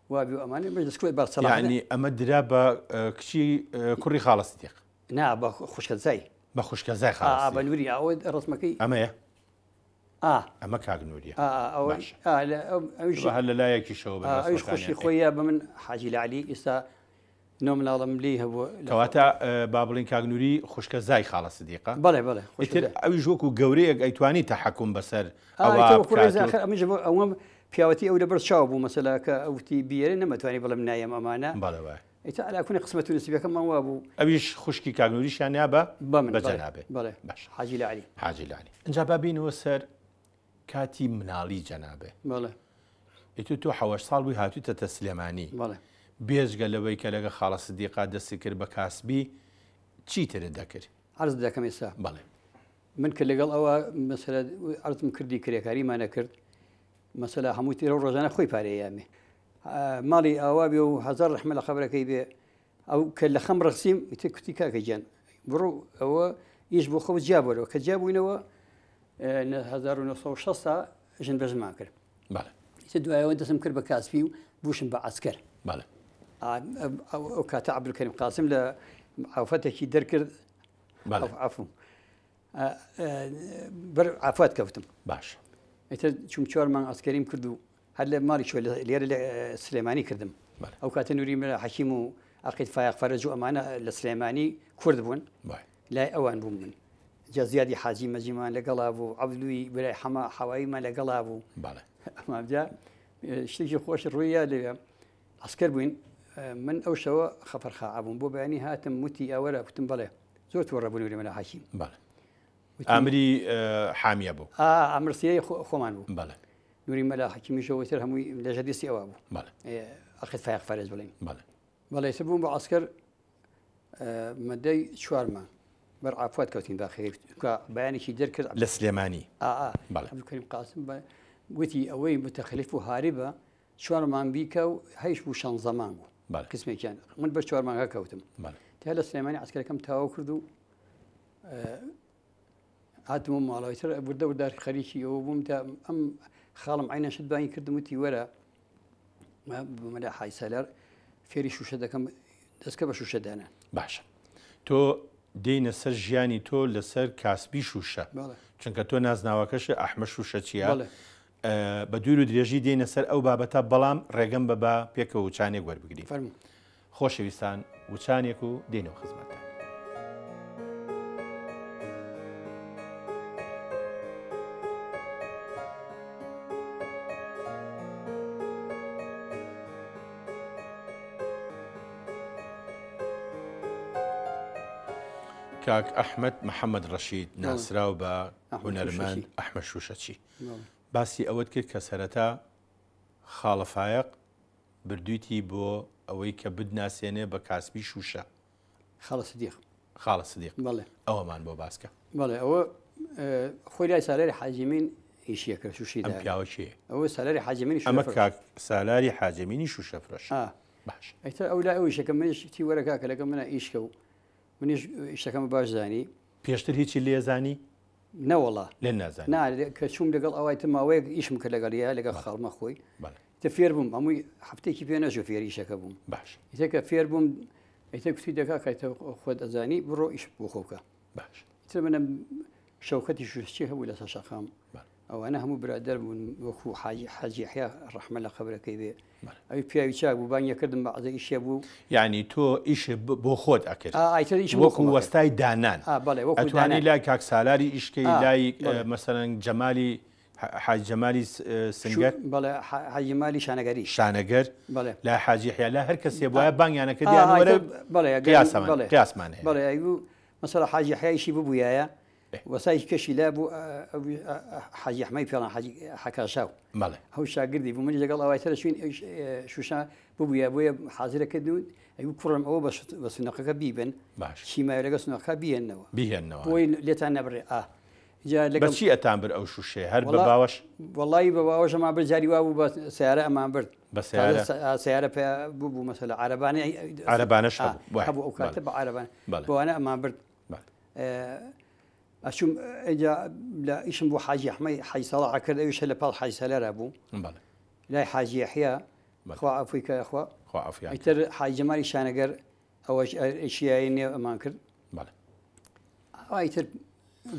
وابی و ئەمانە بەس دەستکۆی بە سەڵاح یعنی ئەمە درا بە کچی کوڕی خاڵە سدیق؟ نا بە خوشکەزای. بە خوشکەزای خاڵە سدیق. بە نوری ئەوە ڕەسمەکەی. ئەمەیە؟ ئا. ئەمە کاک نوریە. ئا ئەوە باشە. ئا لە ئەویش هەر لە لایەکیشەوە بە ئەویش خوشکی خۆیە بە من حاجی لەعلی ئێستا نۆ مناڵم لێی هەبوو. کەواتە با بڵێین کاک نوری خوشکەزای خاڵە سدیقە؟ بەڵێ بەڵێ. ئیتر ئەویش وەکو گەورەیەک ئەیتوانی تەحەکوم بەسەر ئەوە بکات و. ئاخر ئەمنیش ئەوەم پیاوەتی ئەو لەبەر چاو بوو مەسەلە کە وتی بیەرێ نەمەتوانی بڵێم نایەم ئەمانە. بەڵێ وایە. ئیتر عەلا کونی قسمەت و نسیبەکەمان وا بوو. ئەویش خوشکی کاک نوریشیان یا بە بە من بە جەنابێ. بەڵێ باشە. حاجی لەعلی. حاجی لەعلی. ئینجا با بێینەوە سەر کاتی مناڵی جەنابێ. بەڵێ. ئیتر تۆ حەوەشت ساڵ بووی هاتوویتەتە سلێمانی. بەڵێ. بێجگە لەوەی کە لەگە خاڵە سدیقا دەستت کرد بە کاسبی، چی ترت دەکرد؟ عەرزت دەکەم ئێستا. بەڵێ. من کە لەگەڵ ئەوە مەسەلە عەرزم کردی کرێکاریمان ئەکرد، مەسەلە هەمووی تر ئەو ڕۆژانە خۆی پارەی یامێ. ماڵی ئاوا بێ و هەزار ڕەحمە لە قەبرەکەی بێ. ئەو کە لە خەم ڕەخسیم ئیتر کوتی کاکە گیان بڕۆ ئەوە ئیش بۆ خۆ جیا بۆرەوە. کە جیا بووینەوە 1960 ژن بە ژنمان کرد. بەڵێ. ئیتر دوایەوە دەستم کرد بە کاسبی و بووشم بە عەسکەر. بەڵێ. ئەو کاتە عەبدولکەریم قاسم لە عەفەتێکی دەرکرد. بەڵێ. عەفوم. بەر عەفات کەوتم. باش. ئیتر چوم چوار مانگ عەسکەریم کرد و هەر لە ماڵی چوە لێرە لە سلێمانی کردم. ئەو کاتە نوری مەلا حەکیم و عەقید فایەق فەرەج و ئەمانە لە سلێمانی کورد بوون. لای ئەوان بووم من. جا زیادی حاجی مەجیمان لەگەڵا بوو، عەبدوی برای حەمە حەواییمان لەگەڵا بوو. ئەمە جا شتێکی خۆش ڕوویە لەوێ. عەسکەر بووین، من ئەو شەوە خەفەرخاعە بووم. بۆ بەیانی هاتم وتی ئەوەرە، گوتم بەڵێ. زۆر تووڕە بوو نوری مەلا حەکیم. ئامری حامیە بوو. ئامر سیای خۆمان بوو. بەڵێ. نوری مەلا حەکیمیشەوە تر هەمووی لە ژێر دەستی ئەوە بوو. بەڵێ. ئەقید فایەق فەرەج بڵێین. بەڵێ. بەڵێ تر بووم بە عەسکەر مەدەی چوار مانگ بەر عافوات کەوتین باخێ کە بەیانێکی دەرکرد لە سلێمانی. بەڵێ. عەبدولکەریم قاسم وتی ئەوەی متەخەلیف و هاریبە چوار مانگ بیکە و هەیش بوو شانزە مانگ بوو. بەڵێ. قسمێکیان من بە چوار مانگە کەوتم. بەڵێ. تا لە سلێمانی عەسکەرەکەم تەواو کرد و هاتمەوە ماڵەوەی تر وردە وردە خەریکی ئەوە بووم تا ئەم خاڵم عینە شت بانگی کردم وتی وەرە مەلا حاجی سالار فێری شوشە دەکەم دەستکە بە شوشە دانان. باشە تۆ دێینە سەر ژیانی تۆ لەسەر کاسبی شوشە چونکە تۆ نازناوەکەشە ئەحمە شوشە چییە؟ بە دوور و درێژی دێینە سەر ئەو بابەتە بەڵام ڕێگەم بە با پێکەوە وچانێک وەربگرین. فەرموو. خۆشەویستان وچانێک و دێینەوە خزمەتتان. کاک ئەحمەد محەمەد ڕەشید ناسراو بە هونەرمەند ئەحمەد شوشەچی باسی ئەوەت کرد کە سەرەتا خاڵە فایەق بردویتی بۆ ئەوەی کە بتناسێنێ بە کاسبی شوشە. خاڵە سدیق. خاڵە سدیق. بەڵێ. ئەوەمان بۆ باس کە. بەڵێ ئەوە خۆی لای سالاری حاجیمین ئیشی ئەکرد شوشەی ئەم پیاوە کێیە؟ ئەوە سالاری حاجیمینی شوشە ئەمە کاک سالاری حاجەمینی شوشە فرۆش. باش. ئیتر ئەو لای ئەو ئیشەکە منیش تی وەرە کاکە لەگەڵ منە ئیش کە و منیش ئیشەکەم باش زانی. پێشتر هیچی لێ زانی؟ نەوەڵا. لێ نازانی؟ نا کە چووم لەگەڵ ئەوای تر ماوەیەک ئیشم کرد لەگەڵیا لەگەڵ خاڵمە خۆی. بەڵێ. ئیتر فێر بووم هەمووی هەفتەیەکی پێ نەچوو فێری ئیشەکە بووم. باش. ئیتر کە فێر بووم ئیتر کوتی دە کاکە ئیتر خۆت ئەزانی بڕۆ ئیش بۆ خۆ بکە. باش. ئیتر منم شەوکەتی شوشچی هەبوو لەسەر شەقام. ئەوانە هەموو برادەر بوون وەکوو حاجی حاجی یەحیا ڕەحمە لە قەبرەکەی بێ. ئەوی پیاوی چاک بوو بانگی کردم بەعزە ئیشێ بوو. یعنی تۆ ئیش بۆ خۆت ئەکرد ئا ئیتر ئیشم بۆ وەکوو خۆم ئەکرد. وەستای دانان ئا بەڵێ وەکوو ئەتوانی دانان. لای کاک سالاری ئیش کەی ئا لای بەڵێ. مەسەلەن جەمالی حاجی جەمالی سنگەر. بەڵێ حاجی جەمالی شانەگەری. شانەگەر بەڵێ. لای حاجی یەحیا لای هەر کەسێ بوایە بانگیان ئەکرد ئا یان وەرە ئیتر بەڵێ ئەگەر قیاسەمان بەڵێ قیاسمان هەیە. بەڵێ ئەیبوو مەسەلەن حاجی یەحیا ئیشی ببوویایە وەسایکی کەشی لا بوو حاجی ئەحمەی پێڵان حاجی حەکاشاو بەڵێ ئەو شاگردی بوو منیش لەگەڵ ئەوای تر چوین شوشە ببووە بۆیە حازرە کردن و ئەیوو کوڕم ئەوە بە سنەقەکە بیبن باش چیمایە لەگەڵ سنەقەکە بیهێننەوە بیهێننەوە بۆی لێتان نەبڕێ ئا. جا بە لەگەڵ چی ئەتان برد ئەو شووشەیە؟ هەر بە وەڵا باوەش؟ وەڵایی بە باوەش ئەمان برد جاری وا بوو بە سەیارە ئەمان برد. بە تازە سەیارە؟ سەیارە پیا بوو بوو مەسەلە عارەبانەی عارەبانەش هەبوو وایە هەبوو ئەو بەڵێ کاتە بە عارەبانە بەڵێ. بەوانە ئەمان برد. بەڵێ. ئەچووم ئینجا لە ئیشم بۆ حاجی ئەحمەی حاجی ساڵح ئەکرد ئەویش هەر لە پاڵ حاجی سالارا بوو. بەڵێ. لای حاجی یەحیا بەڵێ. خوا عەفوی کە خوا. خوا عەفویان کە. ئیتر حاجی جەمالی شانەگەر ئەوەش ئەشیای نێو ئەمان کرد. بەڵێ. ئیتر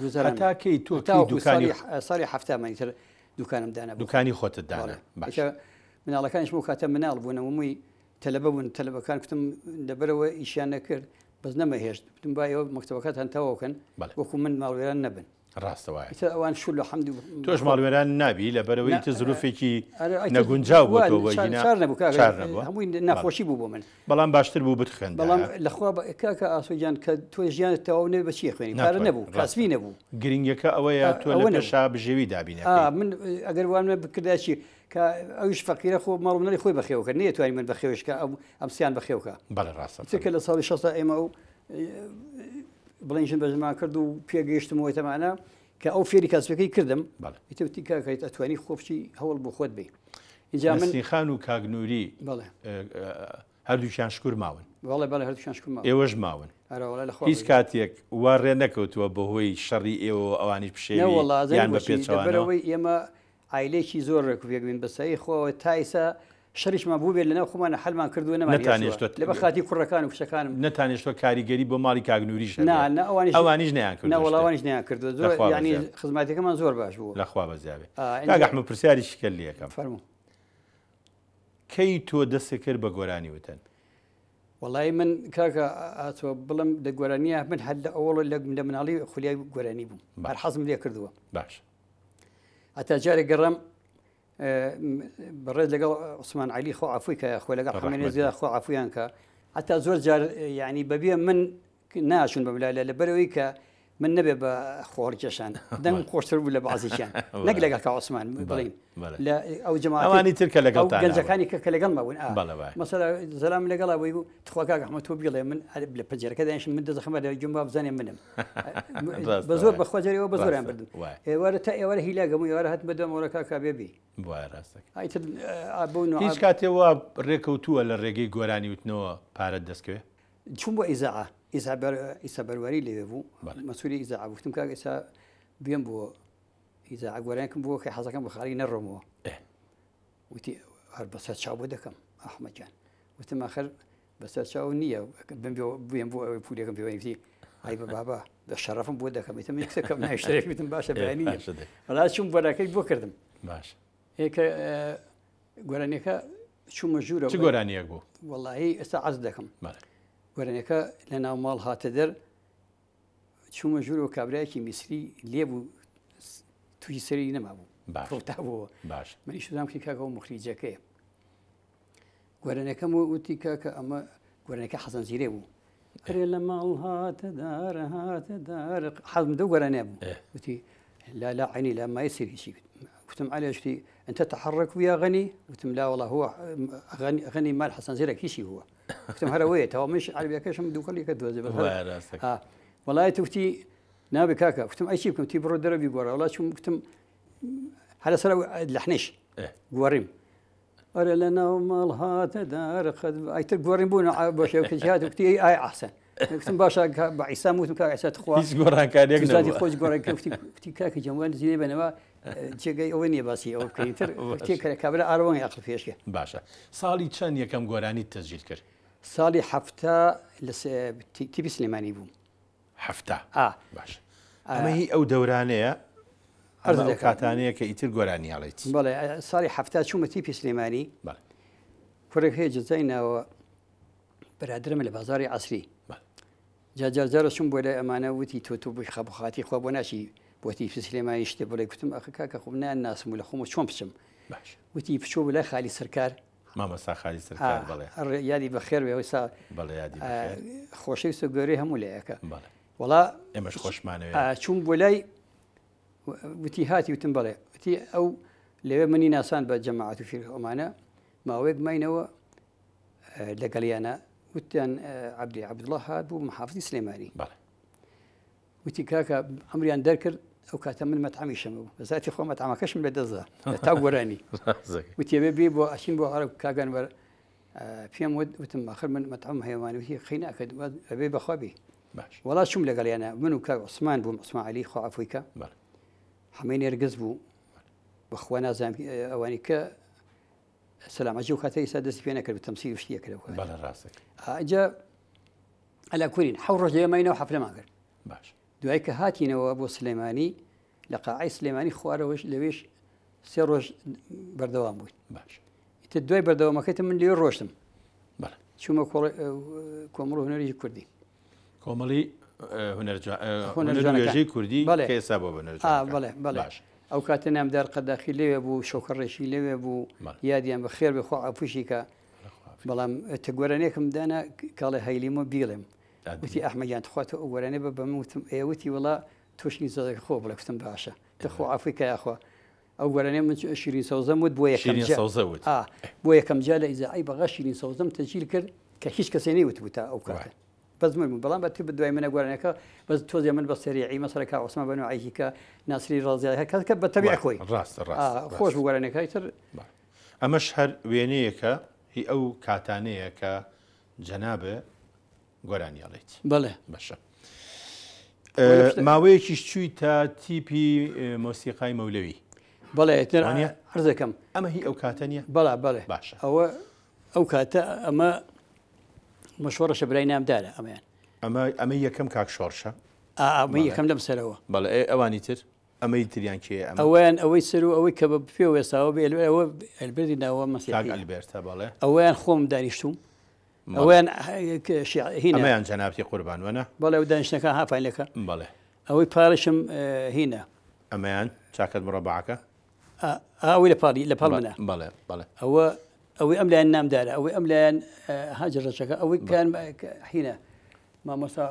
گوزەران هەتا کەی تۆ کەی تاوەکو دوکانی ساڵی ساڵی 70 من ئیتر دوکانم دانا بۆ خۆم. دوکانی خۆتت دانا بەڵێ. باش. ئیتر مناڵەکانیش بەو کاتە مناڵ بوون هەمووی تەلەبە بوون تەلەبەکان کوتم لەبەرەوە ئیشیان نەکرد بەس نەمەهێشت گوتم با ئێوە مەکتەبەکەتان تەواو کەن بەڵێ. وەکو من ماڵوێران نەبن. ڕاستە وایە. ئیتر ئەوان شول و حەمد و تۆش ماڵوێران نابی لەبەرەوەی نا، ئیتر زروفێکی ئەرێ ئیتر نەگونجاو بۆ وا تۆ بۆ چار گینا چار نەبوو کاکە چار نەبووە. هەمووی بەڵێ. ناخۆشی بوو بۆ من. بەڵام باشتر بوو بەڵام بتخوێندایە. لەخوا بە کاکە ئاسۆ گیان کە تۆ ژیانت تەواو نەبێ بە چی ئەخوێنی؟ پارە ناتوانی نەبوو، ڕاستە. کاسبی نەبوو. گرنگەکە ئەوەیە تۆ لە ئەوە نەبوو. پێشا بژێوی دابین ئا ئەکەی. من ئەگەر وام نەبکردایە چی؟ کە ئەویش فەقیرە خۆ ماڵ و مناڵی خۆی بەخێو کرد نەیەتوانی من بەخێوش کە ئەو ئەم سیان بەخێو کە. بەڵێ ڕاستە ئیتر کە لە ساڵی شەستا ئێمە ئەو بڵێن ژن بە ژنمان کرد و پێگەیشتمەوە تەمانە کە ئەو فێری کاسبەکەی کردم بەڵێ. ئیتر وتی کاکە ئەتوانی خۆ بچی هەوڵ بۆ خۆت بی. ئینجا من نەسرین خان و کاک نووری بەڵێ. هەردووکیان شکور ماون. بەڵێ بەڵێ هەردووکیان شکور ماون. ئێوەش ماون. ئەرە وەڵا لە خوا هیچ بەزیاد. کاتێک وا ڕێ نەکەوتووە بەهۆی شەڕی ئێوەوە ئەوانیش نە پشێوی وەڵا ئەزانی یان بە بۆچی؟ پێچەوانەوە؟ لەبەرئەوەی ئێمە عایلەیەکی زۆر ڕێک و پێک بووین بە سایەی خواوە تا ئیستا شەریشمان بووبێت لەناو خۆمانە حەلمان کردووە نەمانهێشتووە نەتانهێشتووە لەبەر خاتری کوڕەکان و کچەکانم. نەتانهێشتووە کاریگەری بۆ ماڵی کاک نووریش نا هەبێت؟ نا ئەوانیش ئەوانیش نەیانکردووە نا وەڵا شتێک؟ ئەوانیش نەیانکردووە لە زۆر خوا یانی بەزیاد. خزمەتەکەمان زۆر باش بووە. لە خوا بەزیاد بێ. ئا کاک ئینجا ئەحمەد پرسیارێکی کەل لێ ئەکەم. فەرموو. کەی تۆ دەستت کرد بە گۆرانی وتن؟ وەڵایی من کاکە ئاسۆ بڵێم لە گۆرانییە من هەر لە ئەوەڵ لە مناڵی خولیای گۆرانی بووم هەر باش. حەزم لێ کردووە. باش. هەتا جارێک گەڕام بەڕێز لەگەڵ عوسمان عەلی خۆ عەفوی کە خۆ لەگەڵ حەمەنێ زیاد خۆ عەفویان کە هەتا زۆر جار یعنی بەبێ من ناچون بە ملالە لەبەرەوەی کە من نەبێ بە خۆڕکێشان دەنگ خۆشتر بوو لە بازێکیان نەک لەگەڵ کە عوسمان بڵین لە ئەو جەماعەتی تر کە لەگەڵ گەنجەکانی کە لەگەڵ مابوون مەسەلا زەلام لەگەڵا بووی و تخوا کاک ئەحمەد تۆ بیڵێ من لە پەنجەرەکە دانیشم من دەزەخەمە لە گوێم با بزانێ منم بە زۆر بەخوا جارێ بە زۆریان بردم ئێوارە تا ئێوارە هیلاگەم و ئێوارە هاتم بە دوام وەرە کاکا بێ بی ئیتر بۆ هیچ کاتێ وا ڕێکەوتووە لە ڕێگەی گۆرانی وتنەوە پارەت دەستکەوێ؟ چووم بۆ ئیزاعە ئیسا بەرواری لەوێ بوو مەسوولی ئیزاعە گوتم کاک ئیسا بێم بۆ ئیزاعە گۆرانێکم بووە کە حەزەکەم بە خاڵی نەڕۆمەوە وتی هەر بەسەر چاو بۆ دەکەم ئەحمەد گیان وتم ئاخر بەسەر چاو نییە بم بۆ ئەوەی پولێکم پێوەنی وتی ئای بە بابا بە شەرەفم بۆ دەکەم وتم من کچەکەم نایشترێک وتم باشە بەیانی وەڵا چووم گۆرانەکەی بۆ کردم باش ئێکە گۆرانیەکە چوومە ژوورەوە چ گۆرانیەک بوو؟ وەڵاهی ئێستا عەرز دەکەم گۆرانیەکە لە ناو ماڵ هاتە دەر چوومە ژوورەوە کابرایەکی میسری لێ بوو تووشی سەری نەمابوو ڕووتابووەوە باش منیش دام کردی کاکە ئەو موخریجەکەیە گۆرانیەکەم وتی کاکە ئەمە گۆرانیەکە حەسەن زیرێ بوو ئەرێ لە ماڵ هاتە دار هاتە دار حەزم دەو گۆرانیە بوو وتی لا لا عيني لا ما يصير شيء قلت علي شتي انت تحرك ويا غني قلت لا والله هو غني غني مال حسن زيرك شيء هو گوتم هەر ئەوەیە تەواو منیش عەرەبیەکەشم دووکەڵی کردووە زێ بەس هەر وایە ڕاستەکە. ئا وەڵای توتی نابێ کاکە گوتم ئەی چی بکەم تی بڕۆ دەرە بیگۆڕە وەڵا چووم گوتم هەر لەسەر ئەو لەحنەش ئێ. گۆڕیم ئەرێ لە ناو ماڵ هاتە دار قەد ئیتر گۆڕیم بوون بۆ شێوە کە هات گوتی ئەی ئای ئەحسەن گوتم باشە کا- بە عیسام وتم کاک عیسا تخوا هیچ گۆڕانکاریەک زادی نەبووە. خۆش گۆڕێک گوتی گوتی کاکە جەمال زیرێ بنەوە جێگەی ئەوە نییە باسی ئەوە بکەین تر باشە. تێکەرە کابرا ئارۆنی عەقڵ پێشکە باشە ساڵی چەند یەکەم گۆرانیت تەسجیل کرد؟ ساڵی 70 لە تیپی سلێمانی بووم. 70 ئا. باشە ئەمە هی ئەو دەورانەیە عەرز ئەمە ئەو دەکەم. کاتانەیە کە ئیتر گۆرانی ئەڵێیت. بەڵێ ساڵی 70 چوومە تیپی سلێمانی. بەڵێ. کوڕێک هەیە جەزای ناوە برادەرمە لە بازاڕی عەسری. بەڵێ. جا جار جارە چووم بۆ لای ئەمانە وتی تۆ تۆ بووی خەبخاتی خوا بۆ ناچی بۆ تیپی سلێمانی شتێ بڵێ گوتم ئەخە کاکە خۆم نایان ناسم و لە خۆمەوە چۆن بچم باش. وتی بچۆ بۆ لای خالی سەرکار مامۆستا خالی سەرکار بەڵێ. یادی بەخێر بێ ئەوسا بەڵێ یادی بەخێر. خۆشەویست و گەورەی هەموو لایەکە. بەڵێ. وەڵا ئێمەش خۆشمانەوێ. چووم بۆ لای وتی هاتی وتم بەڵێ وتی ئەو لەوێ منی ناسان بە جەماعەت و فیرقە ئەمانە ماوەیەک ماینەوە لەگەڵیانە وتیان عەبدی عەبدوڵڵا هات بوو محافزی سلێمانی. بەڵێ. وتی کاکە ئەمریان دەرکرد ئەو کاتە من مەتعەمیشم بوو بە زاتی خۆم مەتعەمەکەشم لە دەستدا لە تا گۆرانی وتی بێ بێ بۆ ئەچین بۆ عەرەب کاگەن بەر پێم وت وتم ئاخر من مەتعەم هەیەوانی وتی قەی ناکەت ئەبێ بەخوا بی باش وەڵا چووم لەگەڵیانە من و کاک عوسمان بووم عوسمان عەلی خوا عەفوی کە حەمەی نێرگز بوو بەخوا نازانم ئەوانی کە سەلام عەجی و کاتە ئیسا دەستی پێ نەکرد تەمسیل و شتی کرد بەڵێ ڕاستە ئەجا ئەلا کورین حەو ڕۆژ لێ ماینەوە حەفلەمان کرد باش دوای کە هاتینەوە بۆ سلێمانی لە قاعی سلێمانی خوارەوەش لەوێش سێ ڕۆژ بەردەوام بووین باش ئیتر دوای بەردەوامەکەی من لێ ڕۆشتم بەڵێ چوومە کۆمەڵ هونەری کوردی کۆمەڵی هونەرجوانەکەی کوردی بەڵێ کە ئێستا بۆ بە بەڵێ بەڵێ ئەو کاتە نامدار قەداخی لەوێ بوو شەوکە ڕێشی لەوێ بوو یادیان بە خێر بێ خوا عەفوشی کە بەڵام تەگۆرانێکم دانا کاڵێ هەیلیمە بیڵێم وتی ئەحمە گیان تخوا تۆ ئەو گۆرانیە بە بە من وتم ئێ وتی وڵا تۆ شیرین سەوزەکە خۆ بڵێ کوتم باشە تخوا عەفوی کە یاخوا ئەو گۆرانیە من شیرین سەوزەم وت بۆ یەکەم شیرین جار سەوزە وت ئا بۆ یەکەم جار لە ئیزاعەی بەغا شیرین سەوزەم تەسجیل کرد کە هیچ کەسێ نەیوتبوو تا ئەو کاتە وای. بەس من بووم بەڵام بە تر دوای منە گۆرانیەکە بەس تۆزێ من بە سەریعی مەسەلە کا عوسمان بە نوعێکی کە ناسری ڕازیای هەر کەس کە بە تەبیع وای. خۆی ڕاستە ئا ڕاستە خۆش ڕاستە بوو گۆرانیەکە ئیتر بەڵێ. ئەمەش هەر وێنەیەکە هی ئەو کاتانەیە کە جەنابێ گۆرانی ئەڵێیت. بەڵێ. باشە. ماوەیەکیش چوویتە تیپی مۆسیقای مەولەوی. بەڵێ ئیتر عەرزەکەم. ئەمە هی ئەو کاتە نییە؟ بەڵێ بەڵێ. باشە. ئەوە ئەو کاتە ئەمە مەشۆڕشە برای نامدارە ئەمەیان. ئەمە ئەمە یەکەم کاک شۆڕشە؟ ئەمە یەکەم لەم سەرەوە. بەڵێ ئەوانی تر؟ ئەمەی تریان کێیە ئەمە؟ ئەوەیان ئەوەی سەر و ئەوەی کە بە پێوە ئێستاوە بێ ئەوە ئەلبێرتی ناوە مەسیحیە. کاک ئەلبێرتە بەڵێ. ئەوەیان خۆم دانیشتووم. ئەوەیان هینە. ئەمەیان جەنابتی قوربان وەنە؟ بەڵێ ئەو دانیشتنەکە ها فایلەکە. بەڵێ. ئەوەی پاڵیشم هینە. ئەمەیان چاکەت مڕەبەعەکە؟ ئەوەی لە پاڵی لە پاڵ منە. بەڵێ بەڵێ. ئەوە ئەوەی ئەم لایەن نامدارە ئەوەی ئەم لایەن هاجر ڕەشەکە ئەوەی کان هینە مامۆستا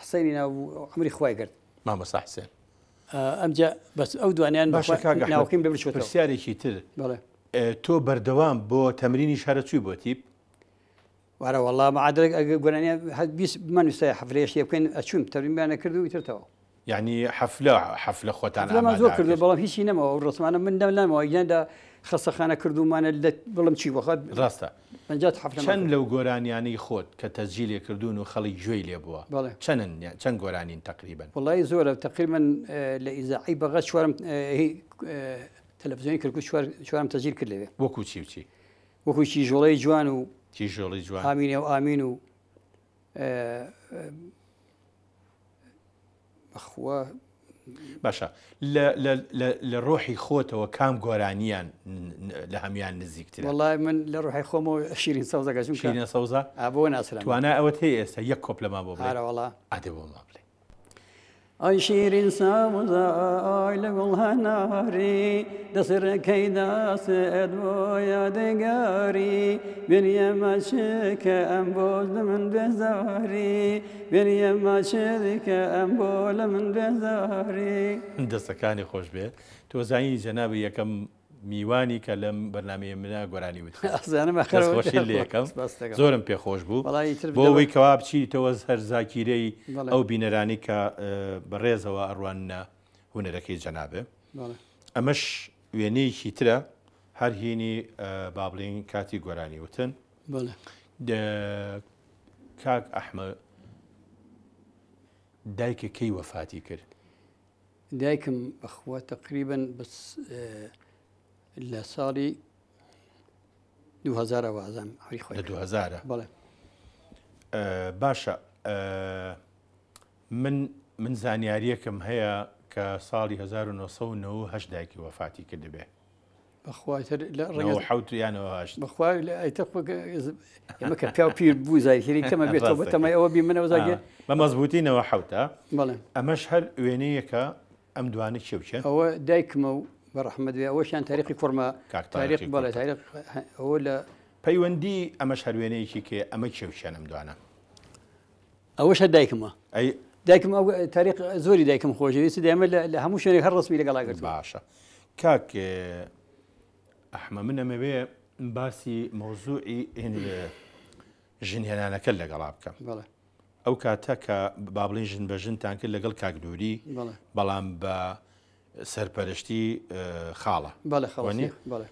حسێنی ناو بوو عەمری خوای کرد. مامۆستا حسێن. ئەمجا بەس ئەو دوانیان باشە کاک ئەحمەد ناوەکەیم لەبیر چۆتەوە. پرسیارێکی تر بەڵێ. تۆ بەردەوام بۆ تەمرینیش هەرە چووی بۆ تیپ؟ وارە وەڵا معادلێک ئەگەر گۆرانیان هەر 20 بمانویستایە حەفلەیە شتێ بکەین ئەچووین تەمرینمان ئەکرد و ئیتر تەواو. یعنی حەفلە حەفلە خۆتان حەفلەمان ئامادە زۆر کردووە ئەکرد؟ بەڵام هیچی نەماوە ئەو ڕەسمانە من نەماوە یان لە خەستەخانە کردوومانە لە بڵم چی بۆ خەت ڕاستە 50 حەفلەمان چەند کرد. لەو گۆرانیانەی خۆت کە تەسجیلێ کردوون و خەڵک گوێی لێ بووە بەڵێ. چەنن چەند گۆرانین تەقریبەن؟ وەڵایی زۆرە تەقریبەن لە ئیزاعەی بەغا چوارم هی تەلەفزیۆنی کەرکوک چوار چوارم تەسجیل کرد لەوێ. وەکوو چی و چی؟ وەکوو کیژۆڵەی جوان و کیژۆڵەی جوان. ئامینە و ئامین و بەخوا. باشە لە لە لە لە ڕۆحی خۆتەوە کام گۆرانیان لە هەموان نزیکترە؟ وەڵای من لە ڕۆحی خۆمەوە شیرین سەوزەکە چونکە شیرینە سەوزە؟ ئا بۆ ناسرام. توانای ئەوەت هەیە ئێستا یەک کۆپلەمان بۆ بڵێی؟ ئارە وەڵا. ئادە بۆمان بڵێ. ئای شیرین سەوزە ئای لە گوڵ هەناری دەسرەکەی داست بۆ یادگاری بێنیە ماچێکە ئەم بۆ لە من بێزاری بێنیە ماچێکە ئەم بۆ لە من بێزاری. دەستەکانی خۆش بێ تۆ زانی جەنابی یەکەم میوانی کە لەم بەرنامەیە منە گۆرانی وت. ئەزانم ئەخر دەست خۆشی لێ ئەکەم سپاست دەکەم. زۆرم پێ خۆش بوو وەڵا ئیتر بۆ ئەوەی کەوا بچیتەوە سەر زاکیرەی بەڵێ. ئەو بینەرانی کە بەڕێزەوە ئەڕواننە هونەرەکەی جەنابێ. بەڵێ. ئەمەش وێنەیەکی ترە هەر هینی با بڵێین کاتی گۆرانی وتن. بەڵێ. کاک ئەحمە دایکە کەی وەفاتی کرد؟ دایکم بەخوا تەقریبەن بەس لە ساڵی 2000 وازم عمری خۆی لە 2000 بەڵێ باشە من من زانیاریەکەم هەیە کە ساڵی 1998 دایکی وەفاتی کردبێ بەخوا ئیتر لە ڕێگە حوت یانەوە هەشت بەخوا لە ئیتر خۆ ئێمە کە پیاو پیر بوو زایکری کەمە بێتەوە بەتەمای ئەوە بی منەوە زاگێ بە مەزبووتی نەوە حوتە بەڵێ ئەمەش هەر وێنەیەکە ئەم دوانە کێ و کێن؟ ئەوە دایکمە و بە ڕەحمەت بێ ئەوەشیان تاریقی کوڕمە کاک تاریق تاریقی بەڵێ کوڕتە. تاریق ئەوە لە پەیوەندی ئەمەش هەر وێنەیەکی کێ ئەمە کێ و کێن ئەم دوانە؟ ئەوەش هەر دایکمە. ئەی دایکم ئەو تاریق زۆری دایکم خۆشەویست دایمە لە هەموو شوێنێک هەر ڕەسمی لەگەڵا گرتووە. باشە کاک ئەحمە من ئەمەوێ باسی مەوزوعی ژنهێنانەکەت لەگەڵا بکەم. بەڵێ. ئەو کاتە کە با بڵێین ژن بە ژنتان کرد لەگەڵ کاک نوری بەڵام بە سەرپەرشتی خاڵە بەڵێ خەڵە بەڵێ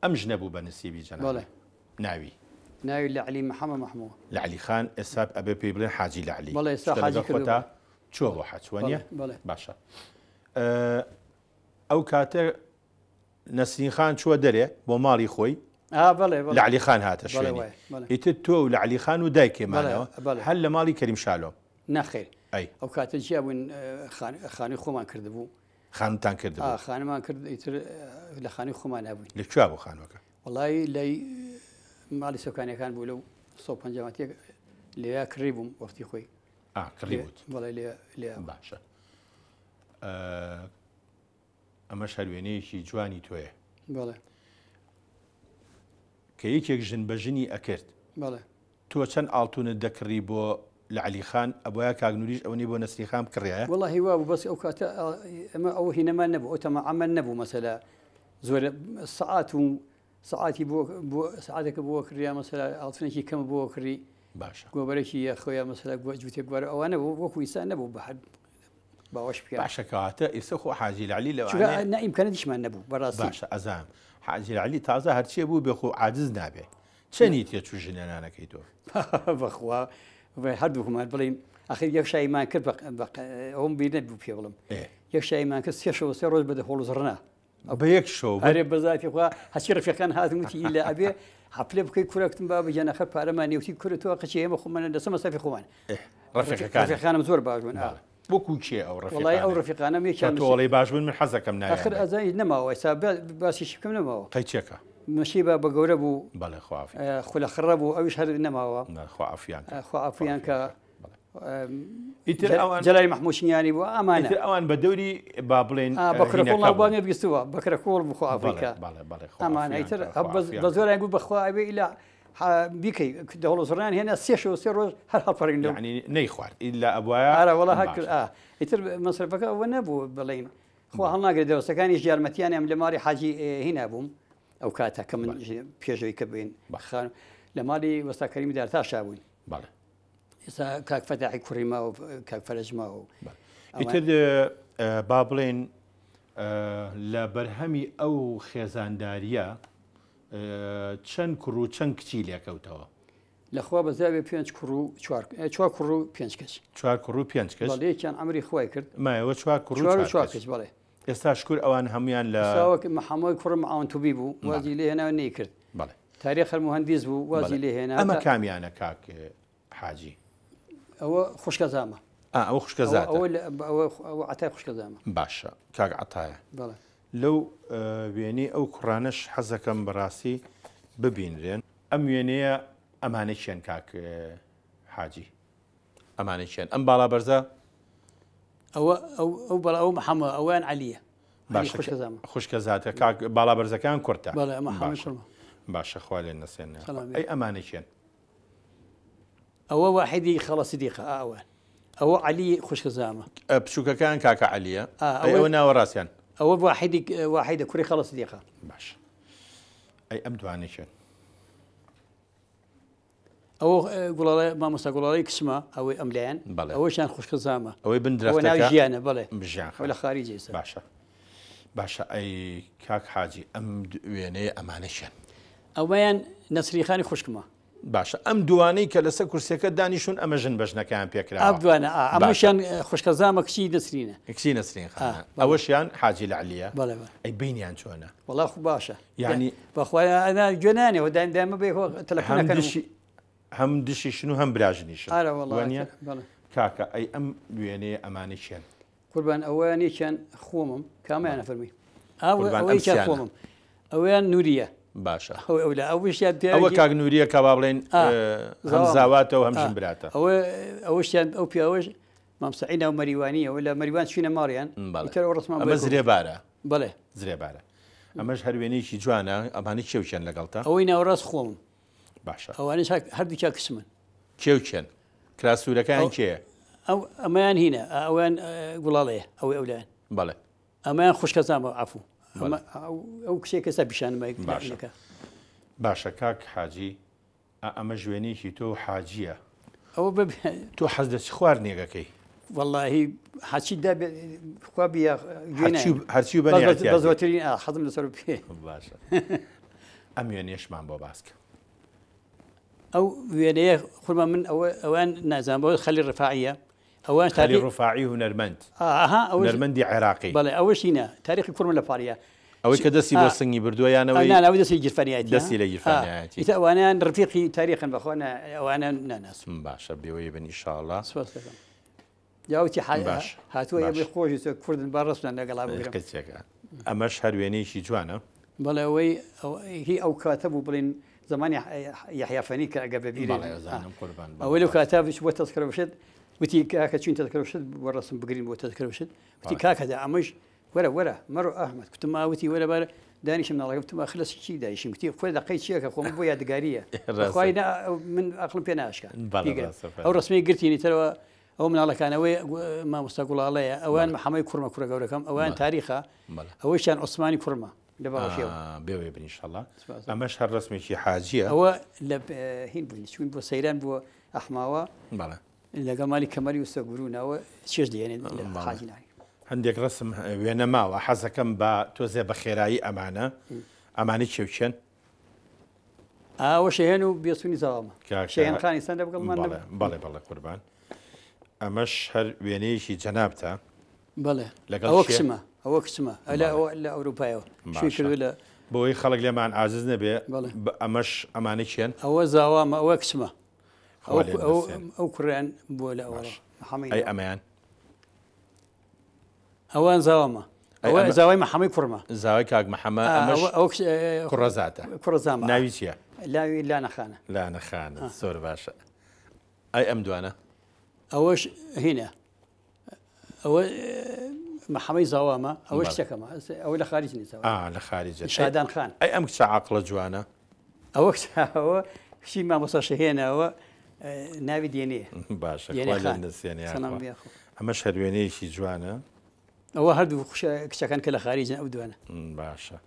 ئەم ژنە بوو بە نسیبی جەناب بەڵێ ناوی ناوی لە علی محەممە محموو لە علی خان ئێستا ئەبێ پێی بڵێن حاجی لە علی بەڵێ ئێستا حاجی خۆتا چووە بۆ حەج وانە بەڵێ باشە ئەو کاتە نەسرین خان چووە دەرێ بۆ ماڵی خۆی لە علی خان هاتە شوێنی ئیتر تۆ و لە علی خان و دایکێ مانەوە هەر لە ماڵی کەریم شالۆم نەخێر ئەی ئەو کاتە جیا بووین خانی خۆمان کردبوو خانتان کردبوو خانمان کرد ئیتر لە خانی خۆمان هەبووین لە کوێ بوو خانوەکە وڵی لای ماڵی سۆکانەکان بوو لەو 150 لێیا کڕی بووم وەختی خۆی کڕی بووت بەڵێ لێ باشە ئەمەش هەر وێنەیەکی جوانی تۆیە. بەڵێ. کە یەکێک ژن بە ژنی ئەکرد. بەڵێ. تۆ چەند ئاڵتونت دەکڕی بۆ لەعلی خان ئەبوایە کاک نوریش ئەوەنەی بۆ نەسری خان بکڕیایە؟ وەڵاهی وابوو بەس ئەو کاتە ئەمە ئەو هینەمان نەبوو ئەو تەماعەمان نەبوو مەسەلە زۆر سەعات و سەعاتی بۆ بۆ سەعاتێکە بۆ کڕیا مەسەلە ئاڵتونێکی کەم بۆ کڕی باشە گۆبەرێکی یەخۆیا مەسەلە جووتێک گوارە ئەوانە بوو وەکو ئیستا نەبوو بە هەر باوەش بکە. باشە کەواتە ئیسە خۆ حاجی لەعلی لەوانەیە. چونکە نە ئیمکاناتیشمان نەبوو بەڕاستی. باشە ئەزانم حاجی لەعلی تازە هەرچیە بوو بێ خۆ عاجز نابێ چەنی تێچوو ژنهێنانەکەی تۆ؟ بەخوا هەردووکمان بڵێین ئەخیر یەک شایمان کرد ئەوم بیر نەبوو پێ بڵم یەک شایمان کرد سێ شەو سێ ڕۆژ بە دەهۆڵ و زڕنا بە یەک شەو ئەرێ بەزاتی خوا هەچی ڕفیقان هاتن وتی ئیلا ئەبێ حەپلێ بکەی کورە کوتم بابە گیان ئەخر پارەمان نیە وتی کورە تۆ قەچی ئێمە خۆمان لەسەر مەسەفی خۆمان ڕفیقەکان ڕفیقانم زۆر باش بوون وەکو کێ ئەو ڕفیقانە وەڵای ئەو ڕفیقانەم یەکیان تۆ وەڵی باش بوون من حەزەکەم ناویان ئەخر ئەزانی نەماوە ئێستا باسیشی بکەم نەماوە قەیچێکە مەشی بە بە گەورە بوو بەڵێ خوا عافی خولە خڕە بوو ئەویش هەر نەماوە خوا عافیان خوا عافیان کە ئیتر ئەوان جەلالی مەحموود شینیانی بوو ئەمانە ئیتر ئەوان بە دەوری با بڵێن بەکرە کۆڵ ناوبانگی بیستووە بەکرە کۆڵ بخۆ ئەفریکا ئەمانە ئیتر بە زۆریان گوت بەخوا ئەوێ ئیلا بیکەی دەوڵ زڕیان هێنا سێ شەو سێ ڕۆژ هەر هەڵپەڕین لەو یعنی نەیخوارد ئیلا ئەبوایە ئارە وەڵا هەر کرد ئیتر مەسرەفەکە ئەوە نەبوو بڵێین خوا هەڵناگرێت دەوەسەکانیش یارمەتیان ئەم لە ماڵی حاجی هینا بووم ئەو کاتە کە من پێشەوەی کە بین خان لە ماڵی وەستا کەریمی دارتاشا بووین بەڵێ ئێستا کاک فەتاحی کوڕی ماوە کاک فەرەج ماوە ئیتر با بڵێن لە بەرهەمی ئەو خێزانداریە چەند کوڕ و چەند کچی لێکەوتەوە؟ لەخوا بەزیاێ پێنج کوڕ و چوار کوڕ و پێنج کەس چوار کوڕ و پێنج کەس یەکیان ئەمری خوای کرد مایەوە چوار کوڕ و چوار کەس بەڵێ ئێستا شکر ئەوان هەمویان لە محەممەد کوڕم ئاون توبی بوو وازی لێ هێنا نەیکرد بەڵێ تاریخ هەر موهەندیس بوو وازی لێ هێنا. ئەمە کامیانە کاک حاجی؟ ئەوە خوشکەزامە. ئا ئەوە خوشکەزاتە. ئەوە ئەوە ئەوە عەتای خوشکەزامە. باشە کاک عەتایە. بەڵێ. لەو وێنەی ئەو کوڕانەش حەزەکەم بەڕاستی ببینرێن. ئەم وێنەیە ئەمانە کێن کاک حاجی؟ ئەمانە کێن؟ ئەم باڵا بەرزە؟ ئەوە ئەو ئەو بەڵا ئەو محەممە ئەویان عەلیە. باشە خوشکە زاتە کاک باڵا بەرزەکان کورتە باشە خوا لێ نەسێنێ ئەی ئەمانە کێن؟ ئەوە واحدی خەڵە سدیقە ئەوە ئەوە عەلی خوشکە زامە بچووکەکان کاکە عەلیە ئەوە ناوەڕاستیان ئەوە واحدی واحدە کوڕی خەڵە سدیقە باش ئەی ئەم دوانە کێن؟ ئەوە گوڵاڵە مامۆستا گوڵاڵەی کچمە ئەوەی ئەم لایەن بەڵێ. ئەوەشیان خوشکە زامە ئەوەی بن ئەوە درەختەکە ناوی ژیانە بەڵێ ژیان ئەو لە خان خاریجە ئێستا باشە باشە ئەی کاک حاجی ئەم وێنەیە ئەمانە کێن؟ ئەوەیان نەسری خانی خوشکمە باشە ئەم دوانەی کە لەسەر کورسیەکە دانیشون ئەمە ژن بە ژنەکەیان پێکراوە ئەم دوانە ئا باشە ئەمەشیان خوشکە زامە کچی نەسرینە کچی نەسرین ئا خانە بەڵێ ئەوەشیان حاجی لەعلیە بەڵێ بەڵێ ئەی بینیان چۆنە؟ وەڵا خو باشە یعنی بەخوا ئەنا گوێ نانێ دایم دایمە بێ تەلەفۆن هەم ئەکەن و دشی هەم دشیشن و هەم براژنیشن ئارە وەڵا وانە بەڵێ کاکە ئەی ئەم وێنەیە ئەمانە کێن؟ قوربان ئەوەیان یەکیان خۆمم کامیانە فەرمی قوربان ئەوە ئەم یەکیان سیانە. خۆمم ئەوەیان نوریە باشە ئەو ئەولا ئەوشیان ئەوە پیاوێکی کاک نوریە کە با بڵێن ئا، هەم زاوامە. زاواتە و هەم ئا، ژن براتە ئەوە ئەوشیان ئەو پیاوەش مام سەعید ناو مەریوانیەوە لە مەریوان چوینە ماڵیان بەڵێ ئیتر ئەو ڕسمان ئەمە بۆ یەکەوە. زرێبارە بەڵێ زرێبارە ئەمەش هەر وێنەیەکی جوانە ئەمانە کێ و کێن لەگەڵتە؟ ئەوەی ناوەڕاست خۆمم باشە ئەوانەش هەردووکیان کچمن کێ و کێن؟ کراس سوورەکەیان کێیە؟ ئەو ئەمەیان هینە ئەویان گوڵاڵەیە ئەوەی ئەولایەن بەڵێ ئەمەیان خوشکەزامە عەفوو ئەو کچێک کەسە پیشانمە باشە باشە کاک حاجی ئەمە ژوێنێکی تۆ حاجیە. ئەوە بە تۆ حەز لە چ خواردنێکەکەی؟ وەڵاهی هەرچی دا بێ خوا بیا گوێ هەرچی نایەم. هەرچی و بەس بەنی بە اعتیادی. زۆرترین ئا حەزم لەسەر پێ. باشە ئەم وێنەیەشمان بۆ باس کە. ئەو وێنەیە خورما من ئەوە ئەوان نازانم بۆ خەلی ڕفاعیە ئەوان خەلی ڕفاعی هونەرمەند ئاها ئەوەش هونەرمەندی عێراقی. بەڵێ ئەوەشی نا تاریخی کوڕمە لە پاڵیا ئەوەی کە دەستی بۆ سنگی بردووە یان ئەوەی نا نا ئەوەی دەستی گیرفانیایەتی دەستی لە گیرفانیایەتی. ئیتر ئەوانیان ڕفیقی تاریخن بەخوا نا ئەوانە ناناسم. باشە بێوەی بن ئیشاڵا. سپاس دەکەم. یاوتی باش هاتووە باش. ئێمەی خۆشی چۆ کوردن با ڕەسمیان لەگەڵا بگرم. قچێکە. ئەمەش هەر وێنەیەکی جوانە. بەڵێ ئەوەی هی ئەو کاتە بوو بڵێن زمانی یەحیا فەنی کە ئەگەر بەبیرێ بەڵێ ئەزانم قوربان بەڵێ ئەوەی لەو باشە. کاتە بچ بۆ تەزکرە بشت وتی کاکە چوین تەزکرە بشت بۆ ڕەسم بگرین بۆ تەزکرە بشت وتی بەڵێ. کاکە دا ئەمەش وەرە وەرە مەڕۆ ئەحمەد کوتم ئا وتی وەرە بارە دانیشم مناڵەکەم وتم ئاخر لەسەر چی دایشیم کوتی خۆی دەقەی چییە کە خۆم بۆ یادگارییە ڕاستە. بەخوای نا من ئەقڵم پێ ناشکا بەڵێ بیگرم ڕاستە ئەو فەرموو. ڕەسمەی گرتینی ترەوە ئەو مناڵەکانەوەی مامۆستا گوڵاڵەیە ئەوان بەڵێ. محەمەی کوڕمە کوڕە گەورەکەم ئەوان بەڵێ. تاریخە بەڵێ. ئەوەیشیان عوسمانی کوڕمە لە باوەشیەوە. بێوەی بن ئینشەڵا. سپاس. ئەمەش هەر ڕەسمێکی حاجییە. ئەوە لە هین بووین چوین بۆ سەیران بۆ ئەحماوە. بەڵێ. لەگەڵ مالی کەمەری وستە گورو ناوە چێژ دێنێت لە بەڵێ. حاجی ناوی. هەندێک ڕەسم وێنە ماوە حەزەکەم بە تۆزێ بە خێرایی ئەمانە ئەمانەی کێ و کێن؟ ئاوە شەهێن و بێسونی زاوامە. کاکە شەهێن خانی سەندە بگەڵمان بەڵێ بەڵێ بەڵێ قوربان. ئەمەش هەر وێنەیەکی جەنابتە. بەڵێ لەگەڵ ئەوە کێ؟ کچمە ئەوە کچمە لە ئەوە لە ئەوروپایەوە شووی باشە. کردووە لە بۆی خەڵک لێمان عاجز نەبێ بەڵێ. ئەمەش ئەمانە کێن؟ ئەوە زاوامە ئەوە کچمە. خوا لێت نەسێنێ. ئەو کوڕیان بۆ لە ئەوە باش. محەمەی ئەی ناوە. ئەمەیان؟ ئەوان زاوامە. ئەی ئەوە ئەمە زاوای محەمەی کوڕمە. زاوای کاک محەمە ئەمەش ئەوە کوڕەزاتە. کوڕەزامە. ناوی چییە؟ لاوی لانەخانە. لانەخانە زۆر باشە. ئەی ئەم دوانە؟ ئەوەش هینە ئەوە محەمەی زاوامە ئەوەش بەڵێ. کچەکەمە ئەوە لە خارج نیە زاوا. ئا لە خارجە. شادان خان. ئەی ئەم کچە عاقڵە جوانە؟ ئەوە کچە ئەوە کچی مامۆستا شەهێنە ئەوە ناوی دێنێ. باشە دێنێ خوا لێت خان. نەسێنێ سەلام یاخوا. بیاخۆ. ئەمەش هەر وێنەیەکی جوانە. ئەوە هەردوو کچەکان کە لە خارجن ئەو دوانە. باشە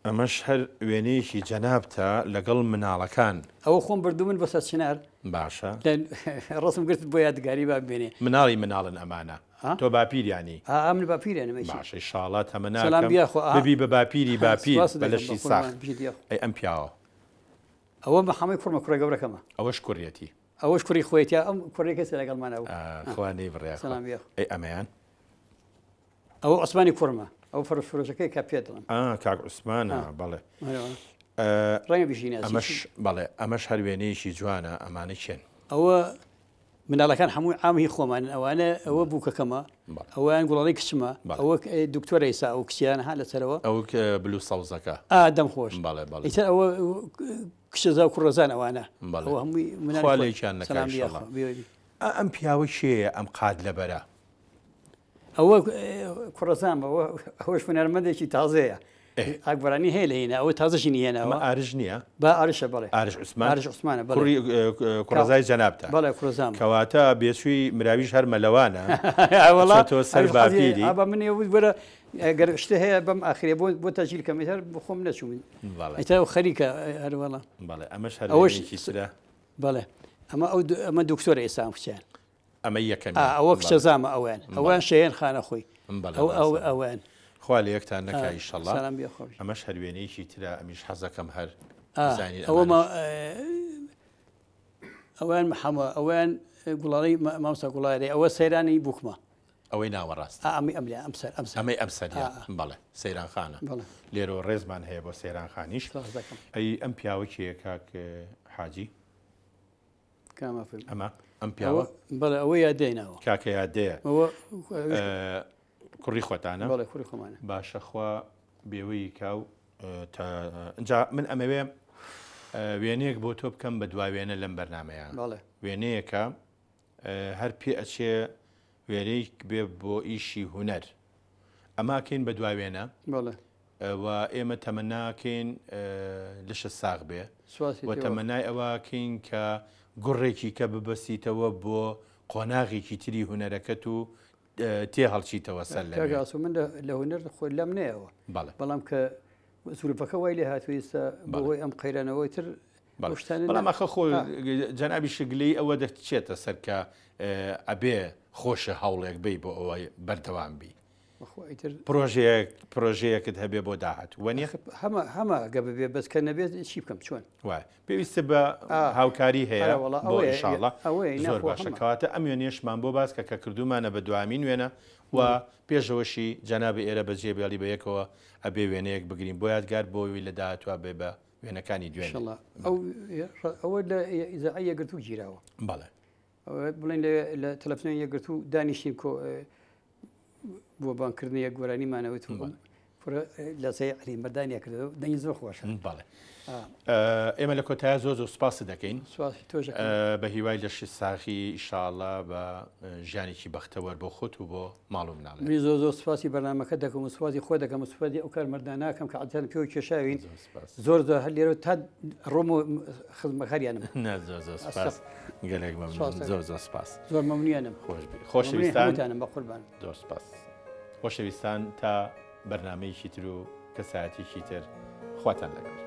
ئەمەش هەر وێنەیەکی جەنابتە لەگەڵ مناڵەکان. ئەوە خۆم بردوو من بۆ سەر چنار. باشە. ڕەسم گرت بۆ یادگاری با بمێنێ. مناڵی مناڵن ئەمانە. تۆ باپیریانی. ئا من باپیریانم ئەی چی. باشە ئیشاڵا تەمەناکەم سەلام بیاخۆ ئا. ببی بە باپیری باپیر سپاست بە دەکەم لەشی بە ساخ. قوربان بژیت یاخۆ. ئەی ئەم پیاوە. ئەوە محەمەی کوڕمە کوڕە گەورەکەمە. ئەوەش کوڕیەتی. ئەوەش کوڕی خۆیەتی ئەم کوڕی کەسێ لەگەڵمانە بوو. خوا نەیبڕێ یاخوا. سەلام بیاخۆ. ئەی ئەمەیان؟ ئەوە عوسمانی کوڕمە ئەو فەرش فرۆشەکەی کە پێ دڵم. ئا کاک عوسمانە بەڵێ. ڕەنگە بژیناسی. ئەمەش بەڵێ ئەمەش هەر وێنەیەکی جوانە ئەمانە کێن؟ ئەوە مناڵەکان هەمووی عام هی خۆمانن ئەوانە ئەوە بووکەکەمە ئەویان گوڵاڵی کچمە ئەوە دکتۆرە ئیسا ئەو کچیان ها لەسەرەوە ئەو بلو سەوزەکە ئا دەم خۆش بەڵێ بەڵێ ئیتر ئەوە کچەزا و کوڕەزان ئەوانە بەڵێ ئەوە هەمووی مناڵی خوا خۆ- لێکیان نەکا سەلام ئیشەڵا. یاخوا، بێوەی. ئا ئەم پیاوە کێیە ئەم قات لەبەرە؟ ئەوە کوڕەزامە ئەوەش هونەرمەندێکی تازەیە ئاکبەرانی هەیە لە هینا ئەوە تازەشی هێناوە ئەمە ئارش نییە؟ با ئارشە بەڵێ ئارش عوسمان ئارش عوسمانە بەڵێ کوڕی کوڕەزای جەنابتە بەڵێ کوڕەزام کەواتە بێچووی مراویش هەر مەلەوانە وەڵا ئەچێتەوە سەر باپیری. ئابا من ئێوە وەرە ئەگەر شتە هەیە بەم ئاخرێ بۆ بۆ تەجیل کەم ئیتر بۆ خۆم نەچووم بەڵێ ئیتر ئەو خەریکە هەر وەڵا بەڵێ ئەمەش هەر ئەوەش وێنەیەکی ترە بەڵێ ئەمە ئەو ئەمە دکتۆرە ئێستا ئەم کچیان ئەمە یەکەمیان. ئا ئەوە کچە زامە ئەویان ئەویان شەیەن خانە خۆی بەڵێ ئەو ئەو ڕاستە. ئەویان خوا لە یەکتان نەکا ئیشەڵا. سلام بێ خۆش. ئەمەش هەر وێنەیەکی ترە ئەمیش حەزەکەم هەر ئا بزانین ئەوە ما ئەمانەش. ئەویان محەمە ئەویان گوڵاڵی مامۆستا گوڵارێ ئەوە سەیرانی بووکمە. ئەوەی ناوەڕاست. ئا ئەمەی ئەم لە ئەم سەر ئەم سەر. ئەمەی ئەم سەریە ئا ئا. بەڵێ سەیران خانە. بەڵێ. لێرەوە ڕێزمان هەیە بۆ سەیران خانیش. سپاس دەکەم. ئەی ئەم پیاوە کێیە کاک حاجی؟ کامە فیلم؟ ئەمە ئەم پیاوە؟ بەڵێ ئەوە یادەی ناوە. کاکە یادەیە. ئەوە کوڕی خۆتانە؟ بەڵێ کوڕی خۆمانە. باشە خوا بێوەیی کا و تا ئینجا من ئەمەوێ وێنەیەک بۆ تۆ بکەم بە دوا وێنە لەم بەرنامەیە. بەڵێ. وێنەیەکە هەر پێ ئەچێ وێنەیەک بێ بۆ ئیشی هونەر. ئەماکەین بە دوا وێنە. بەڵێ. و ئێمە تەمەناکەین لەشت ساغ بێ سوپاسی و تێوە. تەمەنای ئەوەکەین کە گوڕێکی کە ببەستیتەوە بۆ قۆناغێکی تری هونەرەکەت و تێ هەڵچیتەوە سەر لە کاک نوێ. ئاسۆ من لە هونەر خۆ لەم نەیەوە. بەڵێ. بەڵام کە زروفەکە وای لێ هاتووە ئێستا بەڵێ. بەهۆی ئەم قەیرانەوەی تر بەڵام ئەخە خۆ جەنابیشت گلەیی ئەوە دەچێتە سەر کە ئەبێ خۆشە هەوڵێک بی بۆ ئەوەی بەردەوام بی. پرۆژەیەک پرۆژەیەکت هەبێ بۆ داهاتوو وەنیە؟ هەمە هەمە گە ببێ بەس کە نەبێت چی بکەم چۆن؟ وایە پێویستە بە هاوکاری هەیە بۆ ئینشاڵڵا زۆر باشە کەواتە ئەم وێنەیەشمان بۆ باس کە کە کردوومانە بە دوامین وێنە و پێشەوەشی جەنابی ئێرە بەجێ بێڵی بە یەکەوە ئەبێ وێنەیەک بگرین بۆ یادگار بۆ وی لە داهاتوە بێ بە وێنەکانی دوێنێ. ئەو ئەوە لە ئیزاعی یەکگرتوو گیراوە. بەڵێ. بڵێن لە تەلەفزیۆن یەکگرتوو دانیشتین کۆ بۆ بانگکردنی یەک گۆرانیمانەوەت و لە سەی عەلی مەردانیا کردەوە دەنگی زۆر خۆشە. بەڵێ. ئێمە لە کۆتایە زۆر زۆر سوپاست دەکەین. سوپاسی تۆش دەکەم. بە هیوای لەشی ساغی ئیشاڵڵا بە ژیانێکی بەختەوەر بۆ خۆت و بۆ ماڵ و مناڵت. منیش زۆر زۆر سوپاسی بەرنامەکەت دەکەم و سوپاسی خۆت دەکەم و سوپاسی ئەو کارمەندانە ئەکەم کە عەدتان پێوە کێشاوین. زۆر زۆر هەر لێرە تا ڕۆم و خزمەکاریانم. نا زۆر زۆر سوپاس. گەلێک مەمنون. زۆر زۆر سوپاس. زۆر مەمنونیانم. خۆش بی. خۆشەویستان. هەمووتانم بە قوربان. زۆر سوپاس. خۆشەویستان تا بەرنامەیەکی تر و کەسایەتیەکی تر خواتان لەگەڵ.